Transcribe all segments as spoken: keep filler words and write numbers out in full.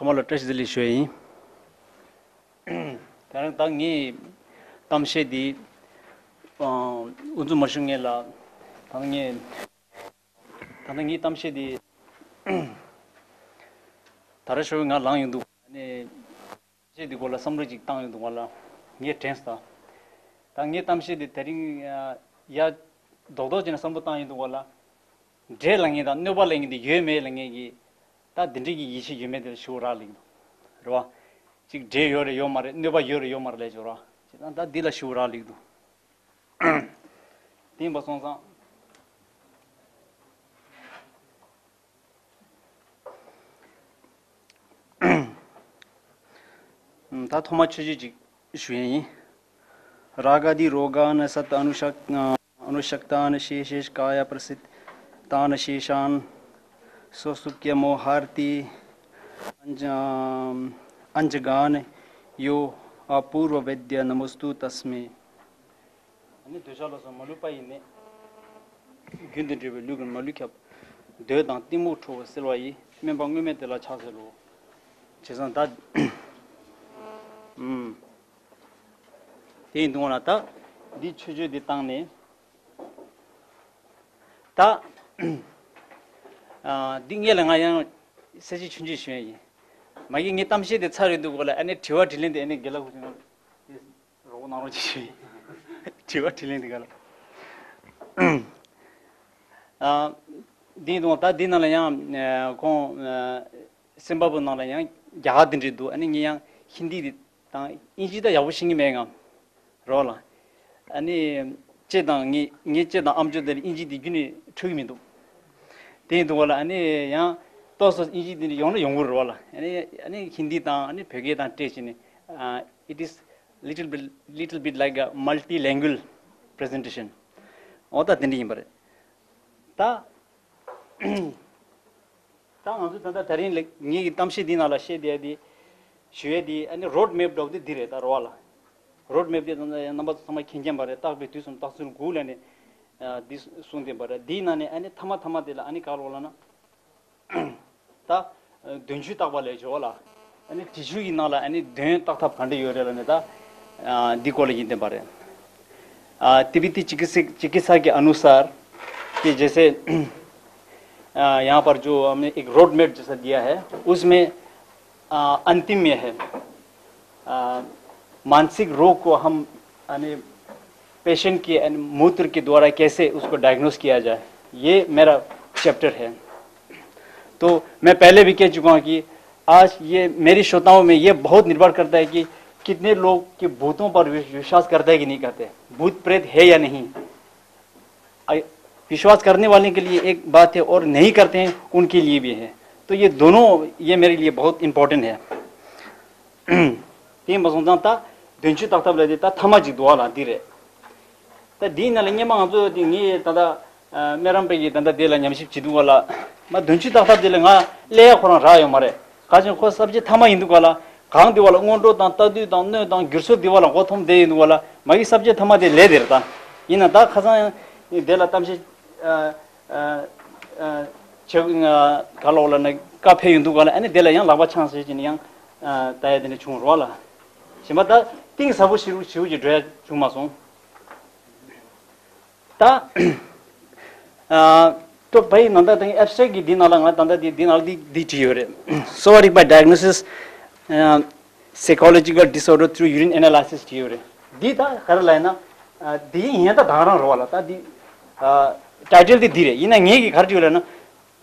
ཚང་མ་ལ་བཀྲ་ཤིས་བདེ་ལེགས་ཞུ་ཡ་ཡིན། ད་རང་ད་ངའི་གཏམ་བཤད་འདི་ཨ་དབུ་འཛུགས་མ་ཞུ་སྔོན་ལ་ད་ངས་ད་ལྟ་ངའི་གཏམ་བཤད་འདི་ད་ར་ཤོར་ང་ལངས་ཡོང་འདུག་ཨ་ནི་གཏམ་བཤད་འདི་སྐོར་ལ་བསམ་བློ་ཅིག་བཏང་ཡོང་འདུག་ང་ལ་ངས་དྲན་སོང་། ད་ངའི་གཏམ་བཤད་འདི་དེ་རིང་ཡ་རྡོག་རྡོག་ཅིག་ནས་བསམ་བློ་བཏང་ཡོང་འདུག་ང་ལ། འདྲེ་ལབ་མཁན་དང་གནོད་པ་ལབ་མཁན་དེ་ཡོད་མེད་ལབ་མཁན་གྱི་ད་འདི་འདྲའི་གི་ཡིད་ཆེས་ཡོད་མེད་དེ་ལ་ཞུ་རག་ལས་ཀྱི་འདུག་རེད་བ། གཅིག་འདྲེ་ཡོད་རེད་ཡོད་མ་རེད། གནོད་པ་ཡོད་རེད་ཡོད་མ་རེད་ལབ་ཀྱི་རེད་བ། བྱས་ཙང་ད་འདི་ལ་ཞུ་རག་ལས་ཀྱི་འདུག་དེ་ཡིན་པ་སོང་ཙང་། ད་ཐོག་མ་ཆོས་བརྒྱད་ཅིག་ཞུ་ཡས་ཡིན། रागादिरोगानसत अनुशक अनुशक्तानशेषेश कायाप्रसितानशेषान् सोत्सुक्य मोहार्ति अञ्ज अञ्जगान यो अपूर्ववेद्य नमोऽस्तु तस्मै। ཨ་ནི་འདོད་ཆགས་ལ་སོགས་མ་ལུས་པ་ཡི་ནད། རྒྱུན་དུ་འབྲེལ་བའི་ལུས་ཀྱི་མ་ལུས་ཁྱབ། འདོད་དང་གཏི་མུག་ཁྲོ་བོ་སེལ་བ་ཡི། སྨན་པ་དངོས་མེད་དེ་ལ་ཕྱག་འཚལ་ལོ། བྱས་ཙང་ད། ཨུམ། དེ་ཡིན་དུས་ང་ལ་ད། འདི་ཆོས་སྤྱོད་འདི་བཏང་ནས། ད། ཨ། འདི་སྔོན་ལ་ང་ཡང་གསལ་བཤད་ཆུང་ཆུང་ཞུ་ཡ་ཡིན། མ་གི་ངའི་གཏམ་བཤད་དེ་ཚར་རེད་འདུག་གོ་ལ། ཨ་ནི་དྲི་བ་དྲིས་ལན་དེ་ཨ་ནི་དགེ་ལགས་ཁོ་ཚོས་རོགས་གནང་རོགས་ཅིག་ཞུ་ཡིན། དྲི་བ་དྲིས་ལན་དེ་ག་ལ། ཨ། འདི་དང་ད་འདི་ནང་ལ་ཡང་ཁོང་སིམ་བྷ་བྷེ་ནང་ལ་ཡང་རྒྱ་གར་འདི་འདྲ་འདུག་ཨ་ནི་ངས་ཡང་ཧིན་དི་དེ་དང་དབྱིན་ཇི་ད་ཡག་པོ་ཤེས་ཀྱི་མེད་ང་། རོགས་ལ། ཨ་ནི་ལྕེ་དང་ངའི་ངའི་ལྕེ་དང་ཨམ་ཅོག་དེ་ལ་དབྱིན་ཇི་དེ་རྒྱུན་ནས་འཕྲོད་ཀྱི་མི་འདུག་དེ་ཡིན་དུས་ག་ལ་ཨ་ནི་ཡང་ཏོག་ཙམ་དབྱིན་ཇི་དེ་འདྲ་ཡོང་ན་ཡོང་གི་རེད་བ་ལ། ཨ་ནི་ཨ་ནི་ཧིན་དི་དང་ཨ་ནི་བོད་སྐད་དང་སྤྲད་བྱས་ནས། ཨ། It is little bit little bit like a multilingual presentation. འོ་ད་དེ་འདྲ་ཡིན་པ་རེད། ད། ད་ང་ཚོ་ད་ལྟ་དེ་རིང་ལ་ངེད་ཀྱི་གཏམ་བཤད་འདི་ནང་ལ་བཤད་བསྡད་དེ། ཞུ་ཡས་དེ་ཨ་ནི་རོཌ་མེབ་འདྲ་བོ་དེ་འདི་རེད་ད་རོ་བ་ལ། རོཌ་མེབ་དེ་ད་ལྟ་རྣམ་པ་ཚོ་ཚང་མ་མཁྱེན་མཁྱེན་པ་རེད། རྟག་པའི་དུས་གསུམ་རྟགས་ཚུལ་དགུ་ལ་ནི། ཨ། འདི་གསུངས་བསྡད་པ་རེད། འདིའི་ནང་ནས་ཨ་ནི་ཐ་མ་ཐ་མ་དེ་ལ་ཨ་ནི་ག་རེ་ལབ་ན། ད། དོན་བཅུད་བརྟག་པ་ལས་བྱོས་ལ། ཨ་ནི་དྲི་ཆུ་ཡི་ནང་ལ་ཨ་ནི་དོན་བརྟག་ཐབས་ག་འདྲ་ཡོད་རེད་ལབ་ནས་ད། ཨ། འདི་སྐོར་ལ་ཡིན་བསྟན་པ་རེད། ཨ། तिब्बती चिकित्सा चिकित्सा के अनुसार कि जैसे अ, यहाँ पर जो हमने एक रोड मैप जैसा दिया है, उसमें अ, अंतिम में है, अ, मानसिक रोग को हम यानी पेशेंट के यानी मूत्र के द्वारा कैसे उसको डायग्नोस किया जाए, ये मेरा चैप्टर है। तो मैं पहले भी कह चुका हूँ कि आज ये मेरे श्रोताओं में ये बहुत निर्भर करता है कि कितने लोग के भूतों पर विश-, विश्वास करते हैं कि नहीं करते, भूत प्रेत है या नहीं। अ, विश्वास करने वाले के लिए एक बात है और नहीं करते हैं उनके लिए भी है। तो ये दोनों, ये मेरे लिए बहुत इंपॉर्टेंट है। དེ་མ་སོང་ཙང་ད་དོན་བཅུད་བརྟག་ཐབས་ལ་དེ་ད་ཐ་མ་གཅིག་འདུག་བ་ལ་འདི་རེད། ད་འདིའི་ནང་ལ་སྔོན་མ་ང་ཚོ་དེ་ངས་ད་ལྟ་སྨན་རམས་པའི་གི་ད་ལྟ་དེ་ལ་ཉམས་ཞིབ་བྱེད་དུས་བ་ལ་མ་དོན་བཅུད་བརྟག་ཐབས་དེ་ལ་ང་ཀླད་ཡག་ཁོ་རང་རག་ཡོད་མ་རེད། ག་ཅིག་ཁོ་ས་བཅད་ཐ་མ་ཡིན་འདུག་ག་ལ། གང་འདི་བ་ལ་སྔོན་འགྲོ་དང་ལྟ་དུས་དང་སྣོད་དང་འགྱུར་སོ་འདི་བ་ལ་མགོ་འཐོམ་བསྡད་ཡིན་འདུག་ག་ལ། མ་གི་ས་བཅད་ཐ་མ་དེ་ལས་དེར་ད། ཡིན་ན་ད་ཁ་སང་ཡང་དེ་ལ་གཏམ་བཤད་ཨ་ཨ་ཨ་བྱེད་ག་ལོག་ལ་ནི་བཀའ་ཕེབས་ཡིན་འདུག་ག་ལ། ཨ་ནི་དེ་ལ་ཡང་ལག་པ་འཆང་ཟེར་གྱིན་ཡང་ཨ་ད་ཡ་དེ་ནི་བྱུང་རོགས་ལ། གཞན་པ་ད་གཏིང་ཟབ་པོ་ཞིག་ཞིག་ཅིག་འགྲོ་ཡ་བྱུང་མ་སོང་། ད། ཨ། ཏོ་བའི་ནང་ད་ལྟ་ཨེབ་སི་ཊྲེག་གི་འདི་ནང་ལ་ང་ད་ལྟ་འདི་འདི་ནང་ལ་འདི་འདི་བྲིས་ཡོད་རེད། Somatic by diagnosis, uh, psychological disorder through urine analysis བྲིས་ཡོད་རེད། འདི་ད་ག་རེ་ལབ་ན། ཨ། འདི་ཡིན་ད་དང་རང་རེད་བ་ལ། ད་འདི། ཨ། ཊའི་ཊལ་འདི་འདི་རེད། ཡིན་ན་ངེད་ཀྱིས་ག་རེ་བྲིས་ཡོད་ལབ་ན།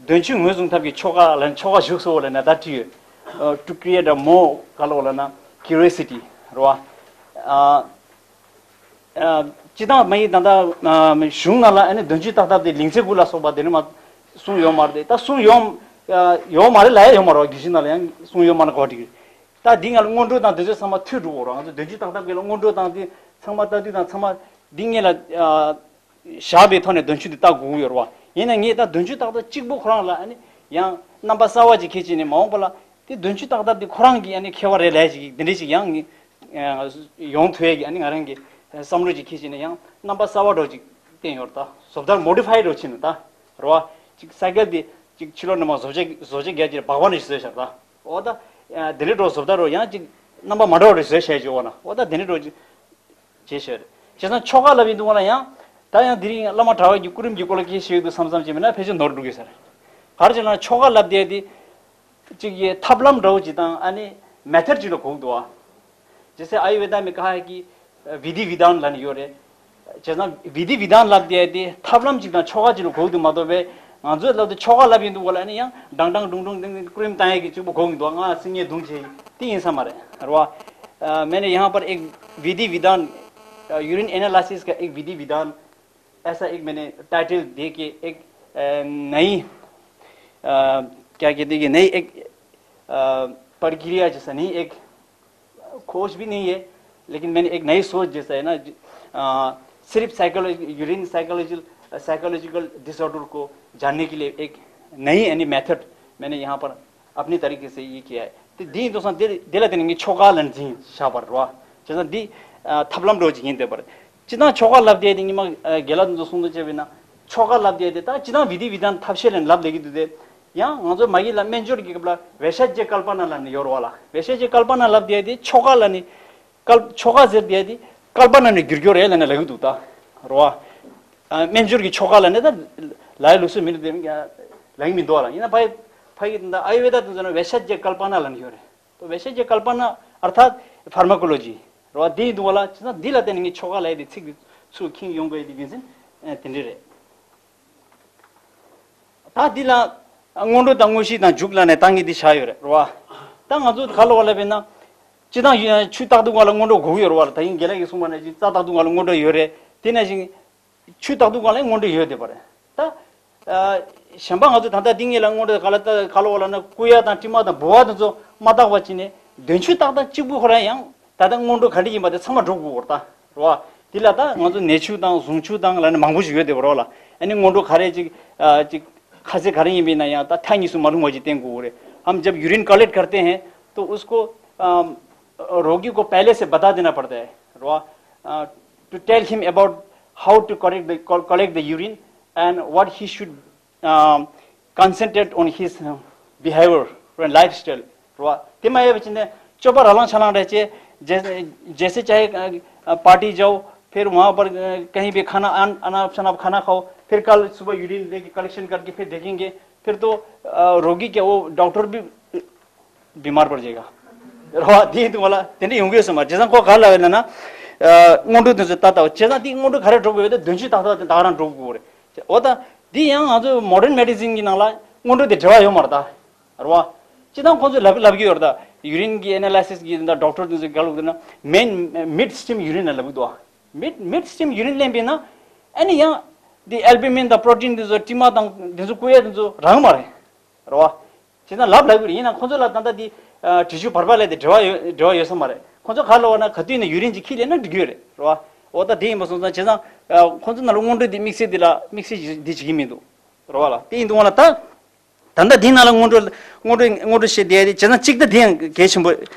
དོན་བཅུད་ངོས་བཟུང་ཐབས་ཀྱི་ཆོ་ག་ལ་ཆོ་ག་བཞུགས་སོ་ལབ་ན་ད་བྲིས་ཡོད། ཨ། To create a more ག་ལབ་ལབ་ན་curiosity རེད་བ། ཨ། ཨ། སྤྱི་བཏང་མ་ཡིན་ད་ལྟ་ཨ་གཞུང་ནང་ལ་ཨ་ནི་དོན་བཅུད་བརྟག་ཐབས་དེ་ལིང་ཚེ་དགུ་ལ་སོགས་པ་དེ་ནི་མ་གསུངས་ཡོད་མ་རེད་དེ། ད་གསུངས་ཡོད་ཨ་ཡོད་མ་རེད་ལབ་ཡ་ཡོད་མ་རེད་བ། རྒྱུད་བཞི་ནང་ལ་ཡང་གསུངས་ཡོད་མ་རེད་གོ་སྒྲིག་ད་འདི་ང་ལ་སྔོན་འགྲོ་དང་དེ་ཚོ་ཚང་མ་མཐུད་འགྲོ་དགོས་རེད། ང་ཚོ་དོན་བཅུད་བརྟག་ཐབས་ཀྱི་ལ་སྔོན་འགྲོ་དང་དེ་ཚང་མ་ལྟ་དུས་དང་ཚང་མ་འདི་ངེད་ལ་ཨ་བཞག་པའི་ཐོག་ནས་དོན་བཅུད་དེ་བརྟག་དགོས་ཀྱི་ཡོད་རེད་བ། ཡིན་ན་ངས་ད་དོན་བཅུད་བརྟག་ཐབས་གཅིག་པོ་ཁོ་རང་ལ་ཨ་ནི་ཡང་རྣམ་པ་གསར་བ་ཅིག་ཁྱེར་བྱས་ནས་མ་འོངས་པ་ལ། དེ་དོན་བཅུད་བརྟག་ཐབས་དེ་ཁོ་རང་གི་ཨ་ནི་མཁས་པ་རེད་ལས་ཞིག་འདི་འདྲ་ཞིག་ཡང་ཨ་ཡོང་ཐུབ་ཡས་ཀྱི་ཨ་ནི་ང་རང་གི་བསམ་བློ་ཅིག་འཁྱེར་བྱས་ནས་ཡང་རྣམ་པ་གསར་བ་འདྲ་ཅིག་བསྟན་ཡོད་རེད། ད་བཟོ་ལྟར་མོ་ཌི་ཕའི་འདྲ་ཕྱིན་ནས་ད་རེད་བ། ཅིག་སའི་ཀལ་དེ་ཅིག་ཕྱི་ལོགས་ནས་མ་བཟོ་བཅོས་བཟོ་བཅོས་རྒྱག་ཅིག་སྦག་སྦག་ནས་ཞིག་བཟོས་ཤག་ད། འོ་ད་ ཡ་དེ་འདྲའི་འགྲོ་བཟོ་ལྟ་རོ་ཡང་ཅིག་རྣམ་པ་མ་འདྲ་བ་རེ་བཟོས་བྱས་བྱས་འོ་ན་འོ་ད་དེ་འདྲའི་འགྲོ་ཅིག་བྱས་བྱས་རེད། བྱས་ཙང་ཆོ་ག་ལབ་ཡིན་འདུག་བ་ལ་ཡང་ད་ཡང་དེ་རིང་བླ་མ་གྲྭ་བ་གི་སྐུ་རིམ་གྱི་སྐོར་ལ་སྐད་ཆ་བཤད་ཡོད་འདུག་བསམ་བསམ་བྱས་མིན་ན་ཕལ་ཆེར་ནོར་འགྲོ་གི་ཟེར། ག་རེ་བྱས་ན་ཆོ་ག་ལབ་དེ་དེ་གཅིག་གི་ཐབས་ལམ་འདྲ་བོ་ཅིག་དང་ཨ་ནི་མེ་ཐོཌ་ཅིག་ལ་གོ་གི་འདུག་ཨ། जैसे आयुर्वेदा में कहा है कि विधि विधान ལབ་ནས་ཡོད་རེད། བྱས་ཙང་བི་དྷི་བི་དྷཱན་ལབ་དེ་དེ་ཐབས་ལམ་ཅིག་དང་ཆོ་ག་ཅིག་ལ་གོ་གི་འདུག་མ་གཏོགས་པས་ང་ཚོས་ལབ་དུས་ཆོ་ག་ལབ་ཡིན་འདུག་ག་ལ་ཨ་ནི་ཡང་ཌང་ཌང་ཌུང་ཌུང་ཏིང་ཏིང་ཀུ་རིམ་བཏང་ཡས་ཀྱི་གཅིག་པུ་གོ་གི་འདུག་ང་སིལ་སྙན་བརྡུངས་བྱས་དེ་ཡིན་ས་མ་རེད་རེད་བ། अ, मैंने यहाँ पर एक विधि विधान, अ, यूरिन एनालिसिस का एक विधि विधान ऐसा एक मैंने टाइटल दे के एक, अ, नई, अ, क्या कहते हैं कि नई एक, अ, प्रक्रिया जैसा नहीं, एक खोज भी नहीं है, लेकिन मैंने एक नई सोच जैसा है ना, ज-, अ, सिर्फ psychology, urine psychological, psychological disorder को जानने के लिए एक नई यानी मेथड मैंने यहाँ पर अपने तरीके से ये किया है. དེ་འདི་ཡིན་དུས་སང་དེ་དེ་ལ་བརྟེན་ནས་ངས་ཆོ་ག་ལ་འཛིན་བཞག་པ་རེད་བ། བྱས་ཙང་འདི་ཨ་ཐབས་ལམ་འདྲ་བོ་ཅིག་ཡིན་བསྡད་པ་རེད། སྤྱིར་བཏང་ཆོ་ག་ལབ་དེ་དེ་ཉི་མ་ཨ་རྒན་ལགས་ཚོ་གསུང་དུ་བྱས་པས་ན་ཆོ་ག་ལབ་དེ་དེ་ད་སྤྱིར་བཏང་བི་དྷི་བི་དྷཱན་ཐབས་ཤེས་ལ་ལབ་བསྡད་ཀྱི་འདུག་སྟེ། ཡང་ང་ཚོ་མ་གི་ལ་སྨན་སྦྱོར་གྱི་སྐབས་ལ་བེ་ཤ་ཅེ་ཀལ་པ་ན་ལབ་ནས་ཡོད་རེད་བ་ལ། བེ་ཤ་ཅེ་ཀལ་པ་ན་ལབ་དེ་དེ་ཆོ་ག་ལབ་ནས། ཀལ་ཆོ་ག་ཟེར་དེ་དེ་ཀལ་པ་ན་ནས་བསྒྱུར་རྒྱུ་རེད་ལབ་ནས་ལབ་ཀྱི་འདུག་ད་རེད་བ། ཨ་སྨན་སྦྱོར་གྱི་ཆོ་ག་ལབ་ནས་ད་ལའི་ལུགས་སྲོལ་མི་འདུག་དེ་ལབ་ཀྱི་མི་འདུག་བ་ལ། ཡིན་ན་ཕ་ཕ་གི་ད་ཨ་ཡུ་ཝེ་ད་དེ་ཚོ་ན་བེ་ཤ་ཅེ་ཀལ་པ་ན་ལབ་ནས་ཡོད་རེད། ད་བེ་ཤ་ཅེ་ཀལ་པ་ན་ཨར་ཐ་ཕར་མ་ཀོ་ལོ་ཇི་རེད་བ། དེ་ཡིན་འདུག་བ་ལ། བྱས་ཙང་འདི་ལ་བརྟེན་ནས་ངས་ཆོ་ག་ལབ་ཡས་དེ་ཚིག་དེ་ཚུར་འཁྱེར་ཡོང་དགོས་ཡས་དེ་རྒྱུ་མཚན་དེ་འདྲ་རེད། ད་འདི་ལ་སྔོན་འགྲོ་དང་དངོས་གཞི་དང་མཇུག་ལ་ནས་ད་ངས་འདི་བཞག་ཡོད་རེད་རེད་བ། ད་ང་ཚོ་ག་ལ་བ་ལ་བས་ན། སྤྱིར་བཏང་ཆུ་བཏགས་དུས་སྒང་ལ་སྔོན་འགྲོ་དགོས་ཀྱི་ཡོད་རེད་བ་ལ། ད་ཡིན་རྒན་ལགས་ཀྱིས་གསུངས་པ་ནང་བཞིན་རྩ་བཏགས་དུས་སྒང་ལ་སྔོན་འགྲོ་ཡོད་རེད། དེ་ནང་བཞིན་ཆུ་བཏགས་དུས་སྒང་ལ་སྔོན་འགྲོ་ཡོད་བསྡད་པ་རེད་ད། ཨ་གཞན་པ་ང་ཚོ་ད་ལྟ་འདི་ངས་ལ་སྔོན་འགྲོ་ག་ལ་ད་ག་ལ་བ་ལ་ན་སྐུ་ཡ་དང་ཊི་མ་དང་ལྦུ་བ་དེ་ཚོ་མ་བཏགས་པ་ཅིག་ནས་འདོན་ཆུ་བཏགས་དང་གཅིག་པུ་ཁོ་རང་ཡང་ད་ལྟ་སྔོན་འགྲོ་ག་འདྲ་ཡིན་པ་དེ་ཚང་མ་འགྲོ་དགོས་པ་རེད་ད། རེད་བ། དེ་ལ་ད་ང་ཚོ་ནས་ཆུ་དང་ཟུངས་ཆུ་དང་ལ་ནི་མང་པོ་ཞིག་ཡོད་བསྡད་པ་རེད་བ་ལ། ཨ་ནི་སྔོན་འགྲོ་ག་རེ་ཅིག་ཨ་ཅིག་ཁ་ཟས་ག་རེ་ཡིན་པ་ཡིན་ན་ཡང་ད་ཐག་གཉིས་སུ་མ་ལྷུང་བ་ཅིག་བསྟེན་དགོས་རེད། हम जब यूरिन कलेक्ट करते हैं तो उसको अम, रोगी को पहले से बता देना पड़ता है। रवा, uh, to tell him about how to collect the, col- collect the urine and what he should um, concentrate on his uh, behavior and lifestyle। रवा, དེ་མ་ཡོད་པ་ཅིན་ནས་སྤྱོད་པ་ར་ལང་ཆ་ལང་རེ་ཅེ། जैसे जैसे चाहे अ, अ, पार्टी जाओ, फिर वहाँ पर अ, कहीं भी खाना अन- अनाप शनाप खाना खाओ, फिर कल सुबह यूरिन लेके कलेक्शन करके फिर देखेंगे, फिर तो अ, रोगी क्या, वो डॉक्टर भी बीमार पड़ जाएगा। རོ་དེ་དུ་ང་ལ་དེ་འདྲ་ཡོང་གི་ཡོད་སོང་མ། བྱས་ཙང་ཁོ་ག་ལ་ཡོད་ན་ན། སྔོན་འགྲོ་དེ་ཚོ་ལྟ་ལྟ་བྱས་ཙང་དེ་སྔོན་འགྲོ་ག་རེ་འགྲོ་དགོས་ཡོད་དེ་འདོན་ཆུ་ཏག་ཏག་དེ་ད་ག་རང་འགྲོ་དགོས་རེད། འོ་ད་དེ་ཡང་ང་ཚོ་མོ་ཌན་མེ་ཌི་སིན་གྱི་ནང་ལ་སྔོན་འགྲོ་དེ་འབྲེལ་བ་ཡོད་མ་རེད་ད། རོ། སྤྱིར་བཏང་ཁོང་ཚོས་ལབ་ལབ་ཀྱི་ཡོད་རེད་ད། ཡུ་རིན་གྱི་ཨེ་ན་ལི་སིས་གྱི་ད་ཌོག་ཊར་དེ་ཚོ་ག་ལབ་ཀྱི་འདུག་ན། མེན་མིཌ་སི་ཊིམ་ཡུ་རིན་ལ་ལབ་ཀྱི་འདུག་མིཌ་མིཌ་སི་ཊིམ་ཡུ་རིན་ལེན་པས་ན། ཨ་ནི་ཡང་དེ་ཨལ་བུ་མིན་དང་པྲོ་ཊིན་དེ་ཚོ་ཊི་མ་དང་དེ་ཚོ་བསྐུ་ཡས་དེ་ཚོ་རག་མ་རེད། རེད་བ། བྱས་ཙང་ལབ་ལབ་ཀྱི་རེད། ཡིན་ན་ཁོང་ཚོ་ལ་ད་ལྟ་འདི་ཨ་དྲི་ཆུ་བར་པ་ལས་དེ་འབྲེལ་བ་ཡོད་འབྲེལ་བ་ཡོད་ས་མ་རེད། ཁོང་ཚོ་ག་ལབ་པ་ན་ག་དུས་ནས་ཡུ་རིན་གྱི་ཁྱི་ལེན་ན་འགྲིག་གི་ཡོད་རེད། རེད་བ། འོ་ད་དེ་ཡིན་པ་སོང་ཙང་བྱས་ཙང་ཨ་ཁོང་ཚོ་ནང་ལ་སྔོན་འགྲོ་འདི་དམིགས་བསལ་འདི་ལ་དམིགས་བསལ་འདི་བྱེད་ཀྱི་མི་འདུག་རེད་བ་ལ། དེ་ཡིན་དུས་ང་ལ་ད་ད་ལྟ་འདི་ནང་ལ་སྔོན་འགྲོ་སྔོན་འགྲོ་སྔོན་འགྲོ་བྱེད་བསྡད་དེ་བྱས་ཙང་གཅིག་ད་དེ་ཡང་གལ་ཆེན་པོ་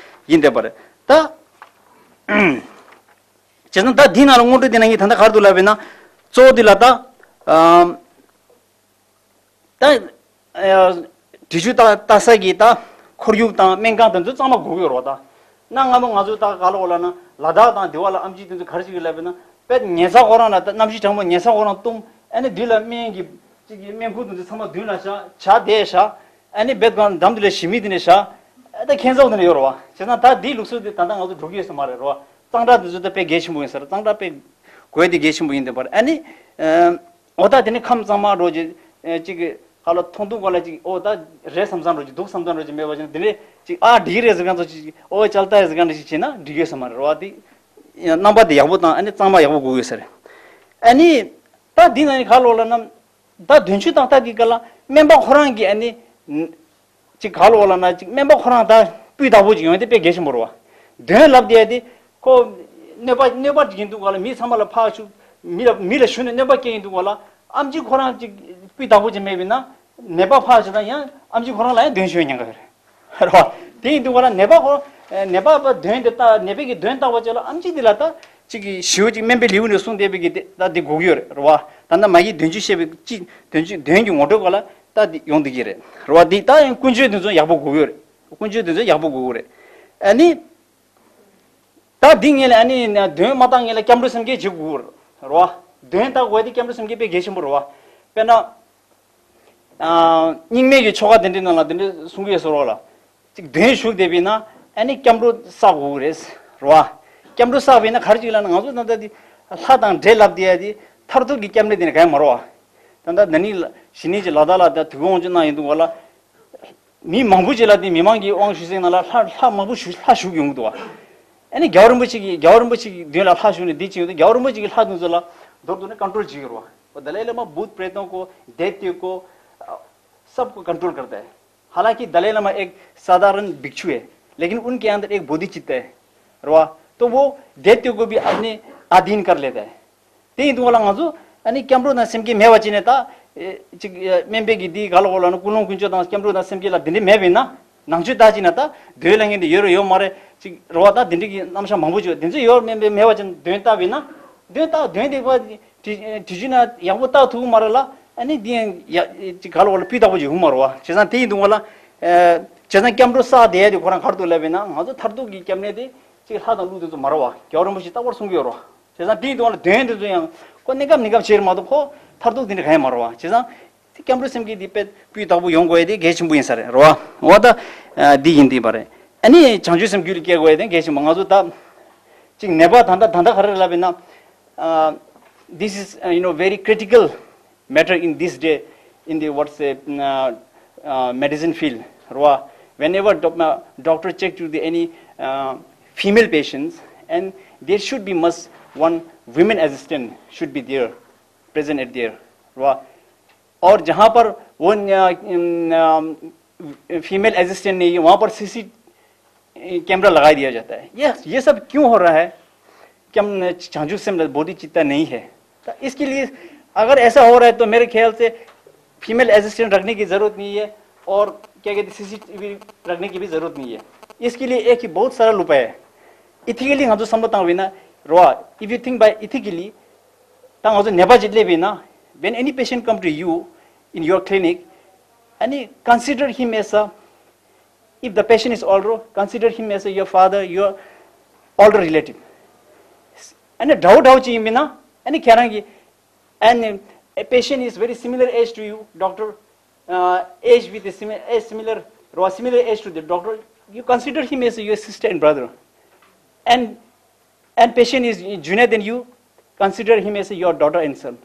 ཡིན་བསྡད་པ་རེད་ད། བྱས་ཙང་ད་འདི་ནང་ལ་སྔོན་འགྲོ་འདི་ནང་གི་ད་ལྟ་ག་རེ་འདུག་ལབ་པས་ན། གཙོ་བོ་འདི་ལ་ད་ཨམ། ད་ཨ་དྲི་ཆུ་ལྟ་ལྟ་ས་གི་ད་ཁོར་ཡུག་དང་སྨན་ཁང་དེ་ཚོ་གཙང་མ་དགོས་ཀྱི་ཡོད་རེད་བ་ད། གནའ་སྔ་མོ་ང་ཚོ་ད་ག་ལ་འོ་ལ་ན་ལ་དྭགས་དང་དེ་བ་ལ་ཨེམ་ཆི་དེ་ཚོ་ག་རེ་བྱེད་ཀྱི་ལབ་པས་ན། དཔེ་ཉལ་ས་ཁོ་རང་ལ་ད་གནམ་གཤིས་གྲང་མོ་ཉལ་ས་ཁོ་རང་བཏུམ། ཨ་ནི་དུས་ལ་སྨན་གྱི་གཅིག་གི་སྨན་ཁུག་དེ་ཚོ་ཚང་མ་མདུན་ལ་བཞག་བྱ་དེ་བཞག་ཨ་ནི་བེད་གང་འདམ་དེ་ལ་ཞི་མི་དེ་ནས་བཞག་ཨ་ད་ཁྱད་མཚར་དེ་ནས་ཡོད་རེད་བ། བྱས་ཙང་ད་དེའི་ལུགས་སྲོལ་དེ་ད་ལྟ་ང་ཚོ་འགྲོ་གི་ཡོད་ས་མ་རེད་རེད་བ། གཙང་སྦྲ་དེ་ཚོ་ད་དཔེ་གལ་ཆེན་པོ་ཡིན་ས་རེད། གཙང་སྦྲ་དཔེ་དགོས་དེ་གལ་ཆེན་པོ་ཡིན་དེ་བར་ཨ་ནི། འོ་ད་དེ་ནི་ཁམས་གཙང་མ་འགྲོ་རྗེས་ཅིག་ག་ལ་མཐོང་ཐུག་ག་ལ་ཅིག་འོ་ད་རེད་བསམ་བསམ་འགྲོ་རྗེས་སྡུག་བསམ་བསམ་འགྲོ་རྗེས་མེད་པ་ཅིག་དེ་ནས་ཅིག་ཨ་འགྲིག་གི་རེད་ཟེར་གང་ཚོ་ཅིག་འོ་ཅལ་ཏ་ཡ་ཟེར་གང་འདྲ་ཞིག་བྱས་ན་འགྲིག་གི་ཡོད་ས་མ་རེད་རེད་བ། དེ་རྣམ་པ་དེ་ཡག་པོ་དང་ཨ་ནི་གཙང་མ་ཡག་པོ་དགོས་ཡོད་ས་རེད། ཨ་ནི་ད་འདི་ན་ནི་ག་ལོ་ལ་ན་ད་དོན་ཆུ་དང་ད་གི་ག་ལ་སྨན་པ་ཁོ་རང་གིས་ཨ་ནི། ཅིག་ག་ལོ་ལ་ན་ཅིག་སྨན་པ་ཁོ་རང་ད་སྤུས་དག་པོ་ཅིག་ཡོང་དེ་དཔེ་གལ་ཆེན་པོ་རེད་བ། དོན་ལབ་དེ་དེ་ཁོ་གནོད་པ་གནོད་པ་ཅིག་ཡིན་འདུག་ག་ལ། མི་ཚང་མ་ལ་ཕར་ཞུ་མི་ལ་མི་ལ་ཞུ་ནས་གནོད་པ་སྐྱེལ་ཡིན་འདུག་ག་ལ། ཨེམ་ཆི་ཁོ་རང་ཅིག་སྤུས་དག་པོ་ཅིག་མེད་པས་ན་ནད་པ་ཕར་ཞུ་ད་ཡང་ཨེམ་ཆི་ཁོ་རང་ལ་ཡང་དོན་ཞུ་ཉན་ག་རེད་རེད་བ། དེ་ཡིན་འདུག་ག་ལ་ནད་པ་ཁོ་ནད་པ་དོན་དེ་ལྟ་ནད་པའི་གི་དོན་བཏགས་པ་ཅིག་ལ་ཨེམ་ཆི་དེ་ལ་ད་ཅིག་གི་ཞེ་པོ་ཅིག་སྨན་པའི་ལེའུ་ནས་གསུངས་བསྡད་པའི་གི་དེ་ད་དེ་དགོས་ཀྱི་ཡོད་རེད་རེད་བ། ད་ལྟ་མ་གི་དོན་ཆུ་བཤད་པའི་ཅིག་དོན་ཆུ་དོན་གྱི་ངོ་སྤྲོད་ག་ལ་ད་དེ་ཡོང་བསྡད་ཀྱི་རེད་རེད་བ། དེ་ད་ཡང་ཀུན་སྤྱོད་དེ་ཚོ་ཡག་པོ་དགོས་ཀྱི་ཡོད་རེད། ཀུན་སྤྱོད་དེ་ཚོ་ཡག་པོ་དགོས་ཀྱི་རེད། ཨ་ནི། ད་འདི་ངས་ལ་ཨ་ནི་གདོན་མ་བཏང་ངས་ལ་སྐྱབས་འགྲོ་སེམས་བསྐྱེད་བྱེད་དགོས་རེད་བ། གདོན་བཏང་དགོས་དེ་སྐྱབས་འགྲོ་སེམས་བསྐྱེད་དཔེ་གལ་ཆེན་པོ་རེད་བ། དཔེར་ན། ཨ། རྙིང་མའི་གི་ཆོ་ག་དེ་འདྲའི་ནང་ལ་དེ་འདྲའི་གསུང་གི་ཡོད་ཟེར་བ་ལ། ཅིག་གདོན་ཞུགས་བསྡད་པས་ན་ཨ་ནི་སྐྱབས་འགྲོ་བསགས་དགོས་རེད། རེད་བ། སྐྱབས་འགྲོ་བསགས་པས་ན་ག་རེ་ཅིག་ལབ་ན་ང་ཚོ་ད་ལྟ་འདི་ལྷ་དང་འདྲེ་ལབ་བསྡད་ཡ་དེ་མཐར་ཐུག་གི་སྐྱབས་གནས་དེ་ནི་ག་ཡང་མ་རེད་བ། ད་ལྟ་ད་ནི་ཞི་ནི་ཅིག་ལ་དྭགས་ལ་ད་དུས་འཁོར་དབང་ཆེན་གནང་ཡོང་དུས་བ་ལ། མི་མང་པོ་ཅིག་ལ་དེ་མི་མང་གི་དབང་ཞུ་སའི་ནང་ལ་ལྷ་ལྷ་མང་པོ་ཞུ་ལྷ་ཞུགས་ཡོང་གི་འདུག་བ། ཨ་ནི་རྒྱལ་བ་རིན་པོ་ཆེ་གི་རྒྱལ་བ་རིན་པོ་ཆེ་གི་མདུན་ལ་ལྷ་ཞུགས་ནས་འདི་བྱེད་ཡོང་དུས་རྒྱལ་བ་རིན་པོ་ཆེ་གི་ལྷ་དེ་ཚོ་ལ་མདོར་བསྡུས་ན་ཀོན་ཀྲོལ་བྱེད་ཀྱི་རེད་བ། वो दलाई लामा भूत प्रेतों को, दैत्य को, अ, सबको कंट्रोल करता है। हालांकि दलाई लामा एक साधारण भिक्षु है, लेकिन उनके अंदर एक बोधिचित्त है, रवा। तो वो दैत्य को भी अपने अधीन कर लेता है। དེ་ཡིན་དུས་ང་ལ་ང་ཚོ་ཨ་ནི་སྐྱབས་འགྲོ་དང་སེམས་བསྐྱེད་མེད་པ་ཅིག་ནས་ད། ཨེ། ཅིག་ཨེ། སྨན་པའི་གི་འདི་ག་ལ་འོ་ལ་ནི་ཀུན་སློང་ཀུན་སྤྱོད་དང་སྐྱབས་འགྲོ་དང་སེམས་བསྐྱེད་ལ་དེ་འདྲ་མེད་པས་ན། ནང་ཆོས་ལྟ་ཅིག་ན་ད་འདོད་ལ་ངན་དེ་ཡོད་རེད་ཡོད་མ་རེད་ཅིག་རེད་བ། ད་དེ་འདྲ་གི་རྣམ་གཞག་མང་པོ་ཅིག་དེ་ཚོ་ཡོད་མེད་པའི་མེད་པ་ཅིག་འདོན་བཏགས་པས་ན། འདོན་བཏགས་འདོན་དེ་བ་དྲི་དྲི་ཞུ་ན་ཡག་པོ་བཏགས་ཐུབ་ཀྱི་མ་རེད་ལ། ཨ་ནི་འདི་ཡང་ཡ་ཅིག་ག་ལ་འོ་ལ་སྤུས་དག་པོ་ཅིག་ཡོང་མ་རེད་བ། བྱས་ཙང་དེ་ཡིན་དུས་ང་ལ། ཨེ། བྱས་ཙང་སྐྱབས་འགྲོ་བསགས་བསྡད་ཡ་དེ་ཁོ་རང་ག་རེ་འདུག་ལབ་པས་ན་ང་ཚོ་མཐར་ཐུག་གི་སྐྱབས་གནས་དེ་ཅིག་ལྷ་དང་ཀླུ་དེ་ཚོ་མ་རེད་བ། རྒྱལ་བ་རིན་པོ་ཆེས་རྟག་པར་གསུང་གི་ཡོད་རེད་བ། བྱས་ཙང་དེའི་དུས་ལ་དོན་དེ་ཚོ་ཡང་ཁོ་གནས་སྐབས་གནས་སྐབས་བྱེད་རེད་མ་གཏོགས་ཁོ་མཐར་ཐུག་དེ་འདྲ་གང་ཡང་མ་རེད་བ། བྱས་ཙང་དེ་སྐྱབས་འགྲོ་སེམས་བསྐྱེད་དེ་དཔེ་སྤུས་དག་པོ་ཡོང་དགོས་ཡ་དེ་གལ་ཆེན་པོ་ཡིན་ས་རེད་རེད་བ། འོ་ད་ཨ་འདི་ཡིན་དེ་བ་རེད། ཨ་ནི་བྱང་ཆུབ་སེམས་རྒྱུད་ལ་སྐྱེ་དགོས་ཡ་དེ་གལ་ཆེན་པོ། ང་ཚོ་ད་ཅིག་ནད་པ་ད་ལྟ་ད་ལྟ་ག་རེ་ལབ་ཡིན་ན། ཨ། this is, uh, you know, very critical matter in this day in the, what's a, uh, uh, medicine field. Rwa. Whenever doc- uh, doctor check to the any uh, female patients, and there should be must one women assistant should be there, present at there. Rwa. और जहाँ पर वो female assistant नहीं है, वहाँ पर CC camera लगा दिया जाता है। ये ये सब क्यों हो रहा है? क्या हम चांचू से बोधिचित्ता नहीं है? तो इसके लिए अगर ऐसा हो रहा है तो मेरे ख्याल से फीमेल असिस्टेंट रखने की ज़रूरत नहीं है और क्या कहते हैं सीसीटीवी रखने की भी ज़रूरत नहीं है। इसके लिए एक ही बहुत सरल उपाय है। इथिकली हम जो संबंध विना रवा, if you think by ethically, ད་ང་ཚོ་ནད་པ་ཅིག་སླེབས་ཡིན་ན། When any patient come to you in your clinic, and you consider him as a, if the patient is older, consider him as a, your father, your older relative. ཨ་ནི་འདྲ་བོ་འདྲ་བོ་ཅིག་ཡིན་པས་ན། ཨ་ནི་ཁྱེད་རང་གིས། And a patient is very similar age to you, doctor, uh, age with a similar, age similar, or similar age to the doctor, you consider him as your sister and brother. And and patient is junior than you, consider him as your daughter and son.